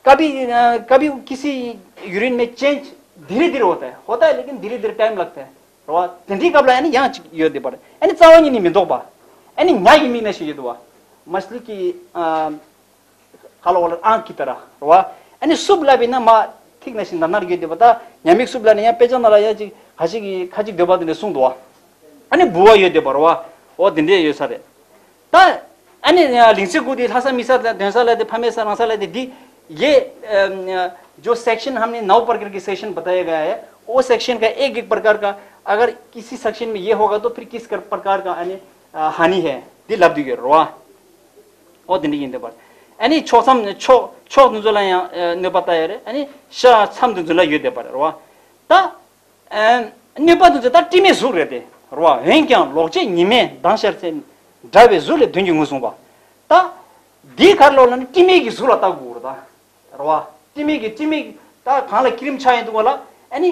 कभी अ, कभी किसी यूरिन में चेंज धीरे धीरे होता है, होता है, लेकिन धीरे धीरे टाइम लगता है। རེད་བ། དེ་འདྲའི་སྐབས་ལ་ཨ་ནི་ཡང་ཅིག་ཡོད་བསྡད་པ་རེད། ཨ་ནི་རྩ་བ་ཉིད་ནས་མི་ལྡོག་པ། ཨ་ནི་ཉ་ཡི་མིག་ནང་བཞིན་ཡོད་འདུག་བ། मछली की अ, ག་ལོག་ལ་ཨང་ཀི་ཏ་ར་རེད་བ། ཨ་ནི་སུབ་ལབ་པས་ན་མ་ཐིག་ནང་བཞིན་ནར་ནར་ཡོད་བསྡད་པ། ད་ཉ་མིག་སུབ་ལབ་ནས་ཡང་དཔེ་ཆ་ནང་ལ་ཡང་ཅིག་ག་ཞིག་གི་ཁ་ཅིག་འདོད་པ་དེ་འདྲ་གསུངས་འདུག་བ། ཨ་ནི་ལྦུ་བ་ཡོད་བསྡད་པ་རེད་བ། འོ་དེ་འདྲས་ཡོད་ས་རེད། ད་ཨ་ནི་ལིང་ཚེ་དགུ་དེ་ལྷ་ས་མི་ས་དང་དོན་ས་ལ་དེ་ཕ་མའི་ས་རང་ས་ལ་དེ་འདི། ये अम, जो सेक्शन हमने नौ प्रकार के सेक्शन बताया गया है, वो सेक्शन का एक एक प्रकार का, अगर किसी सेक्शन में ये होगा तो फिर किस कर, प्रकार का यानी अ, हानि है, འདི་ལབ་འདུག་ཡོད་རེད་བ། ཨོ་དེ་འདྲ་ཡིན་བསྡད་པ་རེད། ཨ་ནི་ཕྱོགས་མཚམས་ཕྱོགས་ཕྱོགས་དེ་ཚོ་ལ་ཡང་ཨ་གནོད་པ་བཏང་ཡོད་རེད། ཨ་ནི་ཤ་མཚམས་དེ་ཚོ་ལ་ཡོད་བསྡད་པ་རེད་བ། ད་ཨ་གནོད་པ་དེ་ཚོ་ད་དྲི་མའི་གཟུགས་རེད་དེ་རེད་བ། འོན་ཀྱང་ལོག་བྱེད་ཉི་མས་མདངས་ཤར་ཚེ། འདྲ་བའི་གཟུགས་ལས་དོན་གྱི་ངོས་བཟུང་བ། ད་འདིའི་ག་རེ་ལབ་ན་དྲི་མེད་ཀྱི་གཟུགས་ལ་བལྟ་དགོས་རེད་ད། རེད་བ། དྲི་མེད་ཀྱི་དྲི་མེད་ད་གང་ལ་ཀི་རིམ་ཆགས་ཡོང་དུས་སྒང་ལ་ཨ་ནི་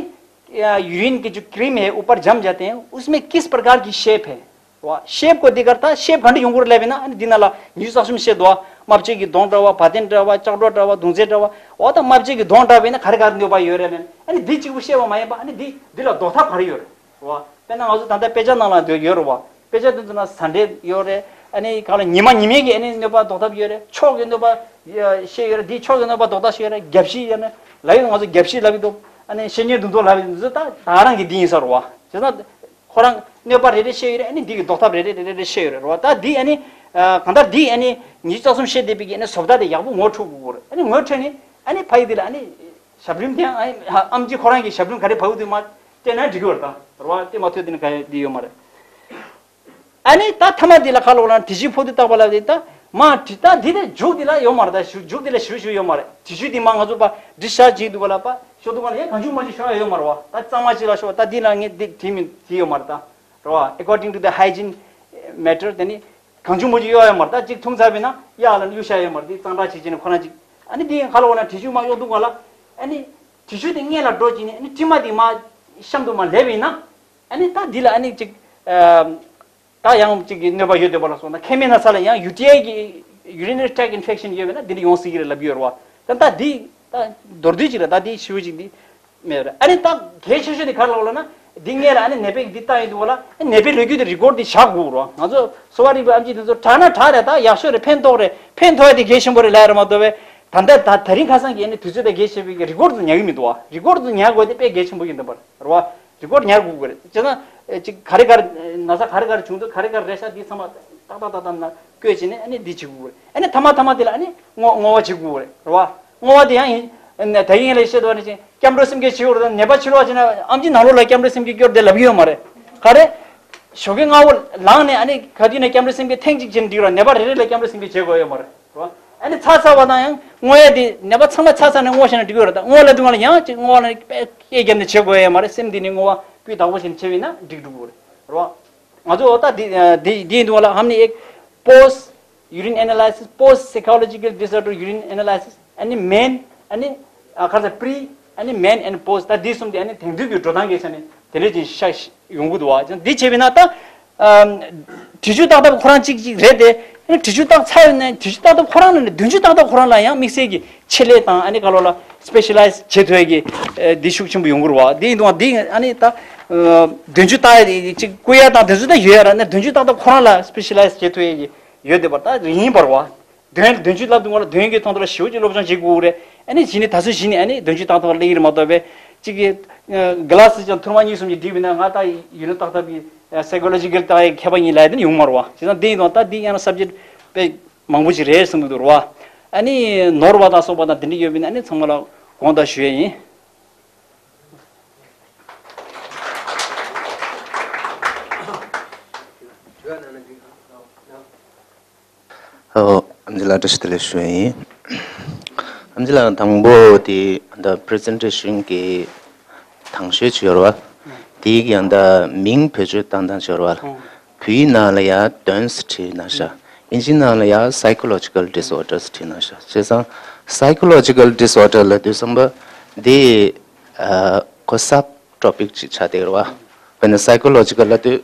ཡུ་རིན་གྱི་ཅིག་ཀི་རིམ་ཧེ་ཨུ་པར་ཇམ་ཇ་ཏེ་ཨུས་མེ་ཀིས་པར་ཀར་གི་ཤེབ་ཧེ། རེད་བ། ཤེབ་ཀོ་དེ་གར་ད་ཤེབ་ག་འདྲ་ཡོང་གི་རེད་ལབ་ཡིན་ན་ཨ་ནི་འདི་ནང་ལ་ཉི་ཤུ་རྩ་གསུམ་ཤེབ་འདུག་བ། རྨ་བྱའི་གི་མདོངས་འདྲ་བ། བ་དན་འདྲ་བ། ལྕགས་སྒྲོག་འདྲ་བ། མདུང་རྩེ་འདྲ་བ། འོ་ད་རྨ་བྱའི་གི་མདོངས་འདྲ་བ་ཡིན་ན་ག་རེ་ག་རེ་གནོད་པ་ཡོད་རེད་ལབ་ན་ཨ་ནི་འདི་གཅིག་པུ་ཤེབ་པ་མ་ཡིན་པ་ཨ་ནི་འདི་འདི་ལ་ལྡོག་ཐབས་ག་རེ་ཡོད་རེད། རེད་བ། དཔེར་ན་ང་ཚོ་ད་ལྟ་དཔེ་ཆ་ནང་ལ་འདོད་ཡོད་རེད་བ། དཔེ་ཆ་དེ་ཚོ་ན་ཟ་འདྲེ་ཡོད་རེད། ཨ་ནི་གང་ལ་ཉི་མ་ཉི་མའི་གི་ཨ་ནི་གནོད་པ་ལྡོག་ཐབས་ཡོད་རེད། ཕྱོགས་ཀྱི་གནོད་པ་ཡ་ཤེས་ཡོད་རེད། འདིའི་ཕྱོགས་ཀྱི་གནོད་པ་ལྡོག་ཐབས་ཤེས་ཡོད་རེད། རྒྱབ་བཤིག་ཡོད་ནི་ལབ་ཡོད། ང་ཚོ་རྒྱབ་བཤིག་ལབ་ཡོད་འདུག་ཨ་ནི་བཤེས་གཉེན་དུང་དུང་ལབ་ཡོད་འདུག་ད་ད་རང་གི་འདི་ཡིན་ས་རེད་བ། བྱས་ཙང་ཁོ་རང་གནོད་པ་རེ་རེ་ཤེས་ཡོད་རེད། ཨ་ནི་འདི་གི་ལྡོག་ཐབས་རེ་རེ་རེ་རེ་ཤེས་ཡོད་རེད་རེད་བ། ད་འདི་ཨ་ནི་གང་ལྟར་འདི་ཨ་ནི་ཉི་ཤུ་རྩ་གསུམ་ཤེབ་བསྡད་པའི་གི་ཨ་ནི་བཟོ་ལྟ་དེ་ཡག་པོ་ངོ་འཕྲོད་དགོས་རེད། ཨ་ནི་ངོ་འཕྲོད་ནི་ཨ་ནི་ཕ་ཡི་འདི་ལ་ཨ་ནི་ཞབས་རིམ་དེ་ཨ་ནི་ཨམ་ཆི་ཁོ་རང་གི་ཞབས་རིམ་ག་རེ་ཕ་ཡུ་དེ་མ་སྤྲད་ན་འགྲིག་གི་རེད་ད། རེད་བ། དེ་མ་ཐོས་དེ་ནི་ག་ཡ་འདི་ཡོད་མ་རེད། ཨ་ནི་ད་ཐ་མ་འདི་ལ་ཁ་ལོག་ལ་དྲི་ཆུའི་ཕོ་དུ་བཏགས་པ་ལ་དེ་ད་མ་དྲི་ད་འདི་དེ་མཇུག་འདི་ལ་ཡོད་མ་རེད། ད་ཞུ་མཇུག་འདི་ལ་ཞུ་ཞུ་ཡོད་མ་རེད། དྲི་ཆུ་འདི་མ་ང་ཚོ་པ་འདི་ཤ་བྱེད་འདུག་ག་ལ་པ་ཤོ་འདུག་ག་ལ་ཡ་གང་བྱུང་མ་བྱུང་ཤོ་ཡ་ཡོད་མ་རེད་བ། ད་གཙང་མ་ཅིག་ལ་ཤོ་ད་འདི་ལ་ངས་འདི་དྲི་མི་དྲི་ཡོད་མ་རེད་ད། རེད་བ། According to the hygiene matter དེ་ནི་གང་བྱུང་མ་བྱུང་གཡོ་ཡོད་མ་རེད། ད་ཅིག་འཐུང་ཚར་བས་ན་གཡག་ལ་ནི་གཡུག་བཞག་ཡོད་མ་རེད། འདི་གཙང་སྦྲ་བྱེད་ཀྱི་ནི་ཁོ་རང་ཅིག་ཨ་ནི་འདི་ཁ་ལོག་ན་དྲི་ཆུ་མ་གཡོ་འདུག་ག་ལ། ཨ་ནི་དྲི་ཆུ་དེ་སྔས་ལ་འགྲོ་ཅིག་ནི་ཨ་ནི་དྲི་མ་དེ་མ་གཤམ་དུ་མ་ལེབ་ཡིན་ན། ཨ་ནི་ད་འདི་ལ་ཨ་ནི་ཅིག་ཨ་ད་ཡང་ཅིག་གི་གནོད་པ་ཡོད་འདོད་པ་ལ་སོང་ན་མཁལ་མའི་ན་ཚ་ལ་ཡང་ཡུ་ཊི་ཨའི་གི་urinary tract infection ཡོད་པས་ན་འདི་ལ་ཡོང་སྲིད་ཀྱི་རེད་ལབ་ཀྱི་ཡོད་རེད་བ། ད་ད་འདི་ད་མདོར་བསྡུས་ཅིག་ལ་ད་འདི་ཞུ་ཅིག་འདི་མེད་རེད། ཨ་ནི་ད་གལ་ཆེ་ཤོས་དེ་ག་རེ་ལབ་ལབ་ན་འདི་སྔས་ལ་ཨ་ནི་ནད་པའི་འདི་བཏང་ཡོད་འདུག་བ་ལ་ཨ་ནད་པའི་ལོ་རྒྱུས་དེ་རི་ཀོཌ་འདི་བཞག་དགོས་རེད། ང་ཚོ་གསོ་བ་རིག་པའི་ཨེམ་ཆི་དེ་ཚོ་དྲག་ན་དྲག་རེད། ད་ཡག་ཤོས་རེད། ཕན་ཐོགས་རེད། ཕན་ཐོགས་ཡ་དེ་གལ་ཆེན་པོ་རེད་ལབ་ཡ་རེད་མ་གཏོགས་པས་ད་ལྟ་ད་ད་རིང་ཁ་སང་གི་ཨ་ནི་དུས་ཚོད་དེ་གལ་ཆེ་བའི་རི་ཀོཌ་དེ་ཉར་གི་མི་འདུག་བ། རི་ཀོཌ་དེ་ཉར་དགོས་དེ་དཔེ་གལ་ཆེན་པོ་ཡིན་འདུག་པ་རེད་བ། རི་ཀོཌ་ཉར་དགོས་ཀྱི་རེད། བྱས་ཙང་ཅིག་ག་རེ་ག་རེ་ན་ཚ་ག་རེ་ག་རེ་བྱུང་འདུག་ག་རེ་ག་རེ་རེད་ཤག་འདི་ཚང་མ་ཏག་ཏག་ཏག་ཏག་ན་བཀོད་བྱས་ནས་ཨ་ནི་འདི་བྱེད་དགོས་ཀྱི་རེད། ཨ་ནི་ཐ་མ་ཐ་མ་དེ་ལ་ཨ་ནི་བསྔོ་བསྔོ་བ་བྱེད་དགོས་ཀྱི་རེད་རེད་བ། བསྔོ་བ་དེ་ཡང་ཡིན་ད་ཡིན་ལས་བཤད་དོ་ནི་ཅིག་སྐྱབས་འགྲོ་སེམས་བསྐྱེད་བྱེད་དགོས་རེད། ད་ནད་པ་ཕྱི་ལོགས་བྱས་ན་ཨམ་ཆི་ནང་ལོགས་ལ་སྐྱབས་འགྲོ་སེམས་བསྐྱེད་སྐྱོར་དེ་ལབ་ཀྱི་ཡོད་མ་རེད། ག་རེ། ཞོགས་ཀས་སྔ་པོ་ལངས་ནས་ཨ་ནི་ག་དུས་ནས་སྐྱབས་འགྲོ་སེམས་བསྐྱེད་ཐེངས་གཅིག་བྱས་ན་འགྲིག་ར། ནད་པ་རེ་རེ་ལ་སྐྱབས་འགྲོ་སེམས་བསྐྱེད་བྱེད་དགོས་ཡོད་མ་རེད། རོ། ཨ་ནི་ཚར་ཚར་བ་དང་ཡང་བསྔོ་ཡ་དེ་ནད་པ་ཚང་མ་ཚར་ཚར་ནས་བསྔོ་བྱས་ན་འགྲིག་གི་རེད། ད་བསྔོ་ལབ་དུས་སྒང་ལ་ཡང་ཅིག་བསྔོ་བ་ལ་དཔེ་སྐད་བརྒྱབ་ནས་བྱེད་དགོས་ཡ་མ་རེད། སེམས་འདི་ནས་བསྔོ་བ་སྤུས་དག་པོ་བྱས་ནས་བྱས་པ་ཡིན་ན་འགྲིག་འགྲོ་གི་རེད། རོ། ང་ཚོ་ད་འདི་འདི་འདི་ཡིན་དུས་སྒང་ལ་ཧམ་ནི་ཨེག་པོ་སི་ཊི་ཡུ་རིན་ཨེ་ན་ལའི་སིས། པོ་སི་ཊི་སའི་ཀོ་ལོ་ཇི་ཀལ་ཌིས་ཨོར་ཌར་ཡུ་རིན་ཨེ་ན་ལའི་སིས། ཨ་ནི་མེན། ཨ་ནི་ཨ་ག་རེ་ཟེར། པི་རི། ཨ་ནི་མེན། ཨ་ནི་པོ་སི་ཊི། ད་འདི་གསུམ་དེ་ཨ་ནི་དེང་དུས་ཀྱི་འགྲོ་སྟངས་ཀྱི་ཆ་ནས་དེ་འདྲས་ཅིག་ཤ་ཡོང་གི་འདུག་བ། འདི་བྱས་པ་ཡིན་ན་ད་ཨམ། དྲི་ཆུ་བཏགས་ཐབས་ཁོ་རང་གཅིག་གཅིག་རེད་དེ། ཨ་ནི་དྲི་ཆུ་བཏགས་ཚར་ཡོད་ན་དྲི་ཆུ་བཏགས་ཐབས་ཁོ་རང་ལ་ནི་བདུན་ཅུ་བཏགས་ཐབས་ཁོ་རང་ལ་ཡང་དམིགས་བསལ་གྱི་ཆེད་ལས་དང་ཨ་ནི་ག་ལོ་ལ་སི་པེ་ཤ་ལའི་ཛི་བྱེད་ཐུབ་ཡས་ཀྱི་ཨ་འདི་ཤུགས་ཆེན་པོ་ཡོང་གི་རེད་བ། འདི་ཡིན་དུས་འདི་ཨ་ནི་ད་ཨ་བདུན་ཅུ་བཏགས་ཡས་ཅིག་བསྐུལ་ཡ་དང་དེ་ཚོ་ད་ཡོད་ཡ་ར། ཨ་ནི་བདུན་ཅུ་བཏགས་ཐབས་ཁོ་རང་ལ་སི་པེ་ཤ་ལའི་ཛི་བྱེད་ཐུབ་ཡས་ཀྱི་ཡོད་བསྡད་པ་ད་ཡིན་པ་རེད་བ། དོན་བདུན་ཅུ་ལབ་དུས་སྒང་ལ་དོན་གྱི་དོན་དུ་ལ་ཞེ་པོ་ཅིག་སློབ་སྦྱོང་བྱེད་དགོས་རེད། ཨ་ནི་གཞི་ནས་ད་གཟོད་གཞི་ནས་ཨ་ནི་བདུན་ཅུ་བཏགས་ཐབས་སླེབས་ཀྱི་རེད་མ་གཏོགས་པས་གཅིག་གི་གི་ལ་སི་ཅིག་ཐུར་མ་གཉིས་གསུམ་ཅིག་བསྒྲིགས་པ་ཡིན་ན། ང་ད་ཡུལ་ལུང་བཏགས་ཐབས་ཀྱི་སའི་ཀོ་ལོ་ཇི་ཀལ་ལྟ་བའི་མཁས་པ་ཡིན་ལབ་ཡ་དེ་ནི་ཡོང་མ་རེད་བ། བྱས་ཙང་འདི་ཡིན་དང་ད་འདི་ཡང་ན་སབ་ཇེག་དཔེ་མང་པོ་ཅིག་རེད་བསམ་གྱི་འདུག་རེད་བ། ཨ་ནི་ནོར་བ་དང་སོགས་པ་དང་དེ་འདྲ་ཡོད་པ་ཡིན་ན་ཨ་ནི་ཚང་མ་ལ་དགོངས་དག་ཞུ་ཡ་ཡིན། ཨོ། ཨམ་ཆི་ལགས་བཀྲ་ཤིས་བདེ་ལེགས་ཞུ་ཡ་ཡིན། ཨམ་ཆི་ལགས་དང་པོ་དེ་ད་པི་རི་ཛེན་ཊེ་ཤན་གྱི་དང་ཤོས་ཅིག་ཡོད་རེད་བ། དེའི་ཡང་ད་མིང་བེད་སྤྱོད་བཏང་སྟངས་ཅིག་ཡོད་རེད་བ། བོད་ཡིག་ནང་ལ་ཡང་གདོན་ཟེར་བྲིས་གནང་ཤག་ཨིན་ཇི་ནང་ལ་ཡང་སའི་ཀོ་ལོ་ཇི་ཀལ་ཌིས་ཨོར་ཌར་ཟེར་བྲིས་གནང་ཤག་བྱས་ཙང་སའི་ཀོ་ལོ་ཇི་ཀལ་ཌིས་ཨོར་ཌར་ལབ་དུས་ཙམ་པ་འདི་ཨ་ཁོ་སབ་ཊོ་པིག་ཅིག་ཆགས་བསྡད་ཡོད་རེད་བ། དཔེར་ན་སའི་ཀོ་ལོ་ཇི་ཀལ་ལབ་དུས།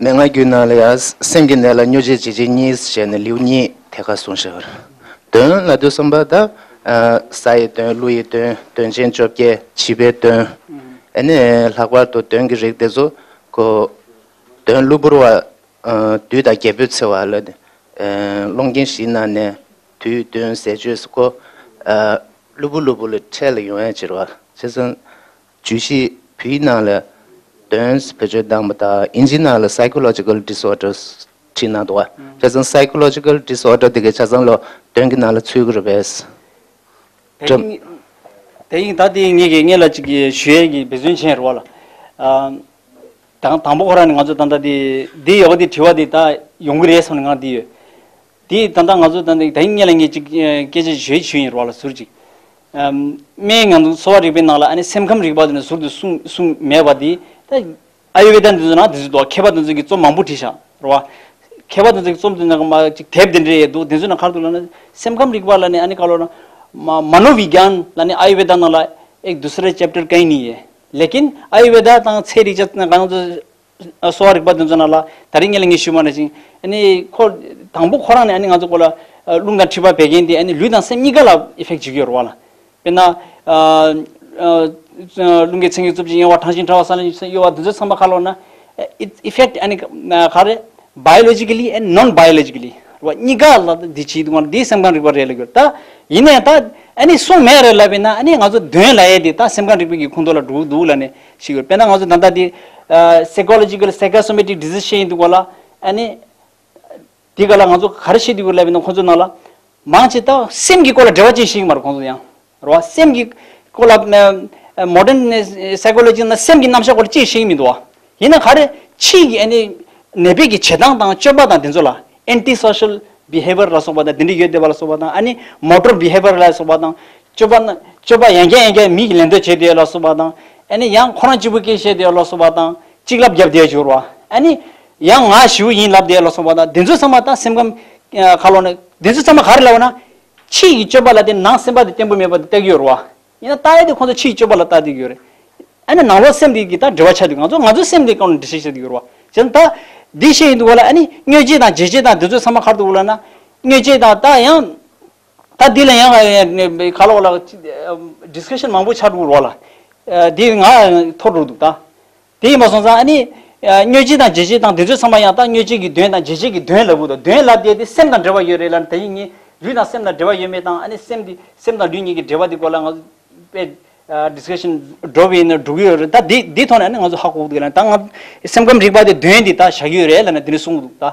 མན་ངག་རྒྱུན་ནང་ལ་ཡང་སེམས་ཀྱི་གནས་ལ་མྱོས་བྱེད་བྱེད་བྱེད་གཉིས་ཟེར་ནས་ལེའུ་གཉིས་ཐད་ཀར་གསུངས་བཞག་པ་རེད། གདོན་ལབ་དུས་ཙམ་པ་ད་ཨ་སའི་གདོན། ཀླུ་ཡི་གདོན། གདོན་ཆེན་བཅོ་བརྒྱད། བྱིས་པའི་གདོན། ཨ་ནི་ལྷག་པར་དུ་གདོན་གྱི་རིགས་དེ་ཚོ་ཁོ་གདོན་གློ་བུར་བ། ཨ་བདུད་དང་རྒྱལ་པོས་འཚེ་བ་ལ་ཨ་སློང་རྐྱེན་བཞིའི་ནང་ནས་བདུད་གདོན་ཟས་སྤྱོད་སོགས་ཁོ་ཨ་གློ་བུར་གློ་བུར་ལ་འཕྲལ་ལ་ཡོང་ཡ་ཅིག་རེད་བ། བྱས་ཙང་། བརྗོད་གཞི་བོད་ཡིག་ནང་ལ་གདོན་བེད་སྤྱོད་བཏང་བ་དང་ཨིན་ཇི་ནང་ལ་psychological disorders བྲིས་གནང་འདུག་བ། བྱས་ཙང་psychological disorder དེ་གའི་ཆ་ཚང་ལ་གདོན་གྱི་ནང་ལ་ཚུད་ཀྱི་རེད་པས། དེ་ཡིན་དེ་ཡིན་ད་དེ་ངེད་ཀྱིས་ངེད་ལ་ཅིག་ཞུ་ཡས་ཀྱི་འབད་བརྩོན་བྱས་རེད་བ་ལ། ཨ། དང་དང་པོ་ཁོ་རང་ནས་ང་ཚོ་ད་ལྟ་དེ་དེ་ཡོག་དེ་དྲི་བ་དེ་ད་ཡོང་གི་རེད་བསམ་ནས་ང་དེ་ཡོད། དེ་ད་ལྟ་ང་ཚོ་ད་ལྟ་ད་ཡིན་ངེད་ལ་ངེད་ཅིག་སྐད་ཆ་ཞུ་ཞུ་ཡིན་རེད་བ་ལ་ཟུར་ཅིག་སྨན་ང་ཚོ་གསོ་བ་རིག་པའི་ནང་ལ་ཨ་ནི་སེམས་ཁམས་རིག་པ་དེ་ནས་ཟུར་དུ་གསུངས་གསུངས་མེད་པ་དེ་ད་ཨ་ཡུ་ཝེ་ད་འདི་ཚོ་ནང་དེ་ཚོ་འདུག་མཁས་པ་དེ་ཚོ་གི་རྩོམ་མང་པོ་བྲིས་ཤག་རེད་བ། མཁས་པ་དེ་ཚོ་གི་རྩོམ་དེ་ནང་མ་ཅིག་དེབ་དེ་འདྲ་ཡོད་འདུག་དེ་ཚོ་ནང་ག་རེ་འདུག་ལབ་ན་སེམས་ཁམས་རིག་པ་ལབ་ནས་ཨ་ནི་ག་ལབ་ན་མ་མ་ནོ་བི་གྱཱན་ལབ་ནས་ཨ་ཡུ་ཝེ་ད་ནང་ལ་ཨེག་དུ་སི་རེ་ཅེབ་ཊར་ཀའི་ནི་ཡེ། ལེ་ཀིན་ཨ་ཡུ་ཝེ་ད་དང་ཚེ་རིག་ཆ་ང་ཚོ་གསོ་བ་རིག་པ་དེ་ཚོ་ནང་ལ་ད་རིང་ངས་ལ་ངས་ཞུས་མ་ནས་ཅིང་ཨ་ནི་ཁོ་དང་པོ་ཁོ་རང་ནས་ཨ་ནི་ང་ཚོ་ཁོ་ལ་རླུང་དང་མཁྲིས་པ་བད་ཀན་དེ་ཨ་ནི་ལུས་དང་སེམས་གཉིས་ཀ་ལ་ཨི་ཕེག་བྱེད་ཀྱི་ཡོད་རེད་བ་ལ། དཔེར་ན། རླུང་གི་མཚན་གྱི་རྩུབ་ཀྱི་གཡེང་བ། གྲང་ཞིང་ཕྲ་བ། ས་ལ་གཡོ་བ། འདི་ཚོ་ཚང་མ་ག་ལབ་ན། ཨིཕེག་ཨ་ནི་ག་རེ། biologically and non biologically རེད་བ། གཉིས་ཀ་ལ་འདི་བྱེད་འདུག་ང་འདི་སེམས་ཁམས་རིག་པ་རེད་ལབ་ཀྱི་ཡོད། ད་ཡིན་ནའི་ད་ཨ་ནི་གསུངས་མེད་རེད་ལབ་པས་ན་ཨ་ནི་ང་ཚོ་གདོན་ལབ་ཡས་འདི་ད་སེམས་ཁམས་རིག་པའི་གི་ཁོངས་གཏོགས་ལ་འགྲོ་གི་འདུག་ལབ་ནས་ཤེས་ཀྱི་ཡོད། དཔེར་ན་ང་ཚོ་ད་ལྟ་འདི་psychological psychosomatic disease ཤེས་ཡིན་འདུག་ག་ལ་ཨ་ནི། དེ་ག་ལ་ང་ཚོ་ག་རེ་བཤད་དུས་ལབ་ཡིན་ན་ཁོང་ཚོ་ནང་ལ་མང་ཆེ་ད་སེམས་ཀྱི་སྐོར་ལ་འགྲེལ་བ་ཅིག་ཤེས་ཀྱི་མ་རེད་ཁོང་ཚོ་ཡང་རེད་བ། སེམས་ཀྱི་སྐོར་ལ་modern psychology ནང་སེམས་ཀྱི་རྣམ་གཞག་སྐོར་ལ་ཅིག་ཤེས་ཀྱི་མི་འདུག་བ། ཡིན་ན་ག་རེ་ཕྱིའི་གི་ཨ་ནི་ནད་པའི་གི་བྱེད་སྟངས་དང་སྤྱོད་པ་དང་དེ་ཚོ་ལ་anti social behavior ལ་སོགས་པ་དང་དེ་འདྲ་ཡོད་བསྡད་པ་ལ་སོགས་པ་དང་ཨ་ནི་motor behavior ལ་སོགས་པ་དང་སྤྱོད་པ་ན་སྤྱོད་པ་ཡང་བསྐྱར་ཡང་བསྐྱར་མིག་གིས་ལན་འདེབས་བྱས་བསྡད་ལ་སོགས་པ་དང་ཨ་ནི་ཡང་ཁོ་རང་གཅིག་པུ་སྐད་བཤད་བསྡད་ལ་སོགས་པ་དང་གཅིག་ལབ་བརྒྱབ་བསྡད་ཡོད་རེད་བ། ཨ་ནི་ཡང་ང་ཞེ་པོ་ཡིན་ལབ་བསྡད་ལ་སོགས་པ་དང་དེ་ཚོ་ཚང་མ་ད་སེམས་ཁམས་ཁ་ལོ་ནས་དེ་ཚོ་ཚང་མ་ག་རེ་ལབ་ན། ཕྱི་ཡི་སྤྱོད་པ་ལ་བརྟེན་ནང་སེམས་པ་དེ་བརྟན་པོ་མེད་པ་དེ་ལྟ་གི་ཡོད་རེད་བ། ཡིན་ན་ལྟ་ཡ་དེ་ཁོང་ཚོ་ཕྱི་ཡི་སྤྱོད་པ་ལ་ལྟ་བསྡད་ཀྱི་ཡོད་རེད། ཨ་ནི་ནང་ལོགས་སེམས་དེ་གི་ད་འབྲེལ་བ་ཆགས་འདུག་ང་ཚོ་ང་ཚོའི་སེམས་དེ་གང་ལ་འགྲེལ་བཤད་བྱེད་ཀྱི་ཡོད་རེད་བ། བྱས་ཙང་ད་འདི་ཤེས་ཡིན་འདུག་བ་ལ་ཨ་ནི་མྱོས་བྱེད་དང་བརྗེད་བྱེད་དང་དེ་ཚོ་ཚང་མ་ག་རེ་འདུག་ལབ་ན། མྱོས་བྱེད་དང་ད་ཡང་ད་འདི་ལ་ཡང་ག་ལོག་ལ་discussion མང་པོ་ཆགས་འགྲོ་གི་རེད་བ་ལ། འདི་ང་ཐོར་འགྲོ་འདུག་ད། དེ་ཡིན་པ་སོང་ཙང་ཨ་ནི། མྱོས་བྱེད་དང་བརྗེད་བྱེད་དང་དེ་ཚོ་ཚང་མ་ཡང་ད་མྱོས་བྱེད་ཀྱི་གདོན་དང་བརྗེད་བྱེད་ཀྱི་གདོན་ལབ་དགོས་དང་གདོན་ལབ་དེ་དེ་སེམས་དང་འབྲེལ་བ་ཡོད་རེད་ལབ་ན་དེ་ཡིན་ངེས་ལུས་དང་སེམས་དང་འབྲེལ་བ་ཡོད་མེད་དང་ཨ་ནི་སེམས་དེ་སེམས་དང་ལུས་གཉིས་ཀྱི་འབྲེལ་བ་དེ་སྐོར་ལ་ང་ཚོ་དཔེ་discussion འགྲོ་བའི་ནང་འགྲོ་གི་ཡོད་རེད། ད་དེ་དེ་ཐོག་ནས་ཨ་ནི་ང་ཚོ་ཧ་གོ་གི་འདུག་ལབ་ན་ད་ང་སེམས་ཁམས་རིག་པ་དེ་གདོན་དེ་ད་བཞག་གི་ཡོད་རེད་ལབ་ན་དེ་འདྲ་གསུང་གི་འདུག་ད།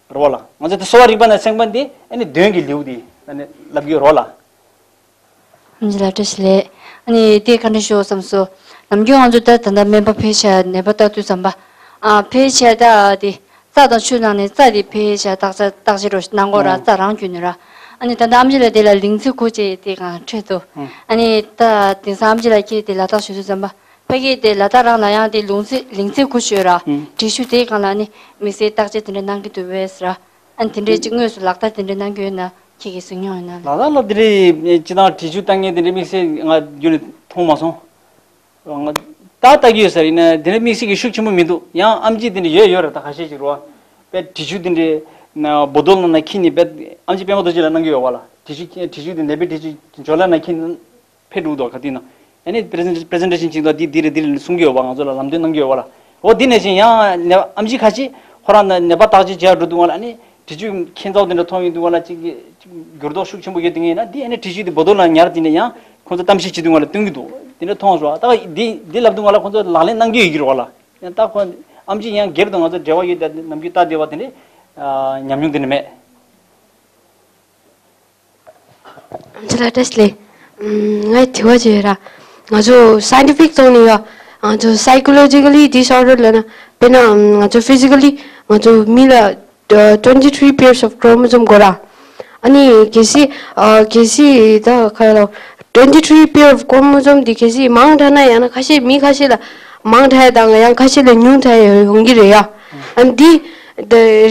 རེད་བ་ལ་ང་ཚོ་དེ་གསོ་བ་རིག་པ་ནང་སེམས་ཁམས་དེ་ཨ་ནི་གདོན་གྱི་ལེའུ་དེ་ཨ་ནི་ལབ་ཀྱི་ཡོད་རེད་བ་ལ། ཨ་ནི་ལ་བཀྲ་ཤིས་བདེ་ལེགས། ཨ་ནི་དེ་བཀའ་འདྲི་ཞུ་བསམ་སོང་། ནམ་རྒྱུན་ང་ཚོ་ད་ད་ལྟ་སྨན་པ་ཕེབས་ཤག་ནད་པ་ལྟ་དུས་ཙམ་པ། ཨ་ཕལ་ཆེར་ད་དེ་རྩྭ་དང་ཆུ་ནང་ནས་རྩྭ་དེ་ཕལ་ཆེར་བརྟག་དཔྱད་བརྟག་དཔྱད་རོ་གནང་དགོས་ར། ཨང་། རྩྭ་རང་རྒྱུད་ནས་ར། ཨ་ནི་ད་ལྟ་ཨམ་ཆི་ལ་དེ་ལ་ལིང་ཚེ་ཁུ་ཅེས་དེ་གང་འཕྲད་འདུག་ཨང་། ཨ་ནི་ད་དེང་སང་ཨམ་ཆི་ལ་ཁྱེད་དེ་ལ་དྭགས་བཞུགས་དུས་ཙམ་པ་ཕ་གི་དེ་ལ་དྭགས་རང་ལ་ཡང་དེ་ལུང་ཚེ་ལིང་ཚེ་ཁུ་ཞོས་ར། ཨང་། འབྲི་ཆུ་དེ་གང་ལ་ནི་དམིགས་བསལ་བརྟག་དཔྱད་དེ་འདྲ་གནང་གི་འདུག་བས་ར། ཨ་ནི་དེ་འདྲའི་ཅིག་དངོས་སུ་ལག་བསྟར་དེ་འདྲ་གནང་གི་ཡོད་ན་ཁྱེད་ཀྱིས་གསུང་མྱོང་ཡོད་ན་ལ། ལ་དྭགས་ལ་དེ་འདྲའི་སྤྱི་བཏང་འབྲི་ཆུ་བཏང་མཁན་དེ་འདྲའི་དམིགས་བསལ་ང་རྒྱུན་ནས་མཐོང་མ་སོང་། ང་ད་ལྟ་གི་ཡོད་ས་ཡིན་ན་དེ་འདྲ་དམིགས་བསལ་གྱི་ཤུགས་ཆེན་པོ་མི་འདུག་ཡང་ཨམ་ཆི་དེ་འདྲ་ཡོད་ཡོད་རེད། ད་ཁ་ཤས་ཅིག་རེད་བ། དཔེ་འབྲི་ཆུ་དེ་འདྲའི་ན་བོ་དོལ་ནང་ན་འཁྱེར་ནས་དཔེ་ཨམ་ཆི་པད་མ་རྡོ་རྗེ་ལ་གནང་གི་ཡོད་བ་ལ། འབྲི་ཆུ་འབྲི་ཆུ་དེ་ནད་པའི་འབྲི་ཆུ་ཇོ་ལ་ནང་འཁྱེར་ནས་ཕེབས་འགྲོ་འདུག་ག་དུས་ན། ཨ་ནི་presentation presentation ཅིག་དང་འདི་འདི་རེད་འདི་རེད་གསུང་གི་ཡོད་བ། ང་ཚོ་ལ་ལམ་སྟོན་གནང་གི་ཡོད་བ་ལ། འོ་འདི་ནས་བཞིན་ཡང་ནད་ཨམ་ཆི་ཁ་ཤས་ཁོ་རང་ནད་པ་བརྟག་དཔྱད་བྱེད་ཡག་འགྲོ་འདུག་བ་ལ། ཨ་ནི། དྲི་ཆུ་ཁྱད་མཚར་དེ་འདྲ་མཐོང་ཡོང་དུས་ང་ལ་གཅིག་གཅིག་འགྱུར་ལྡོག་ཤུགས་ཆེན་པོ་ཡོད་དེ་ངས་ན་འདི་ཨ་ནི་དྲི་ཆུ་དེ་བོ་དོལ་ལ་ཉར་དེ་འདྲ་ཡང་ཁོང་ཚོ་གཏམ་བཤད་བྱེད་དུས་ང་ལ་སྟོན་གྱི་འདུག་དེ་འདྲ་མཐོང་སོང་། ད་འདི་འདི་ལབ་དུས་ང་ལ་ཁོང་ཚོ་ལག་ལེན་གནང་གི་ཡོད་ཀྱི་རེད་བ་ལ། ཡང་ད་ཁོང་ཨམ་ཆི་ཡང་སྒེར་དུ་ང་ཚོ་འབྲེལ་བ་ཡོད་དེ་ནམ་རྒྱུན་ལྟ་བསྡད་པ་དེ་འདྲ་ཉམས་མྱོང་དེ་འདྲ་མེད། ཨམ་ཆི་ལགས་བཀྲ་ཤིས་བདེ་ལེགས། ངའི་དྲི་བ་ཅིག་ཡོད་ར། ང་ཚོ་scientific ཐོག་ནས་ཡ། ང་ཚོ་psychologically disorder ལབ་ན། དཔེར་ན་ང་ཚོ་physically ང་ཚོ་མི་ལ་twenty three pairs of chromosome དགོས་ར། ཨ་ནི་གལ་སྲིད་ཨ་གལ་སྲིད་ད་ག་རེ་ལབ། twenty three pair of chromosome དེ་གལ་སྲིད་མང་དྲགས་ན་ཡང་ན་ཁ་ཤས་མི་ཁ་ཤས་ལ་མང་དྲགས་དང་ཡང་ཁ་ཤས་ལ་ཉུང་དྲགས་ཡོང་གི་རེད་ཡ། ཨ་ནི་འདི་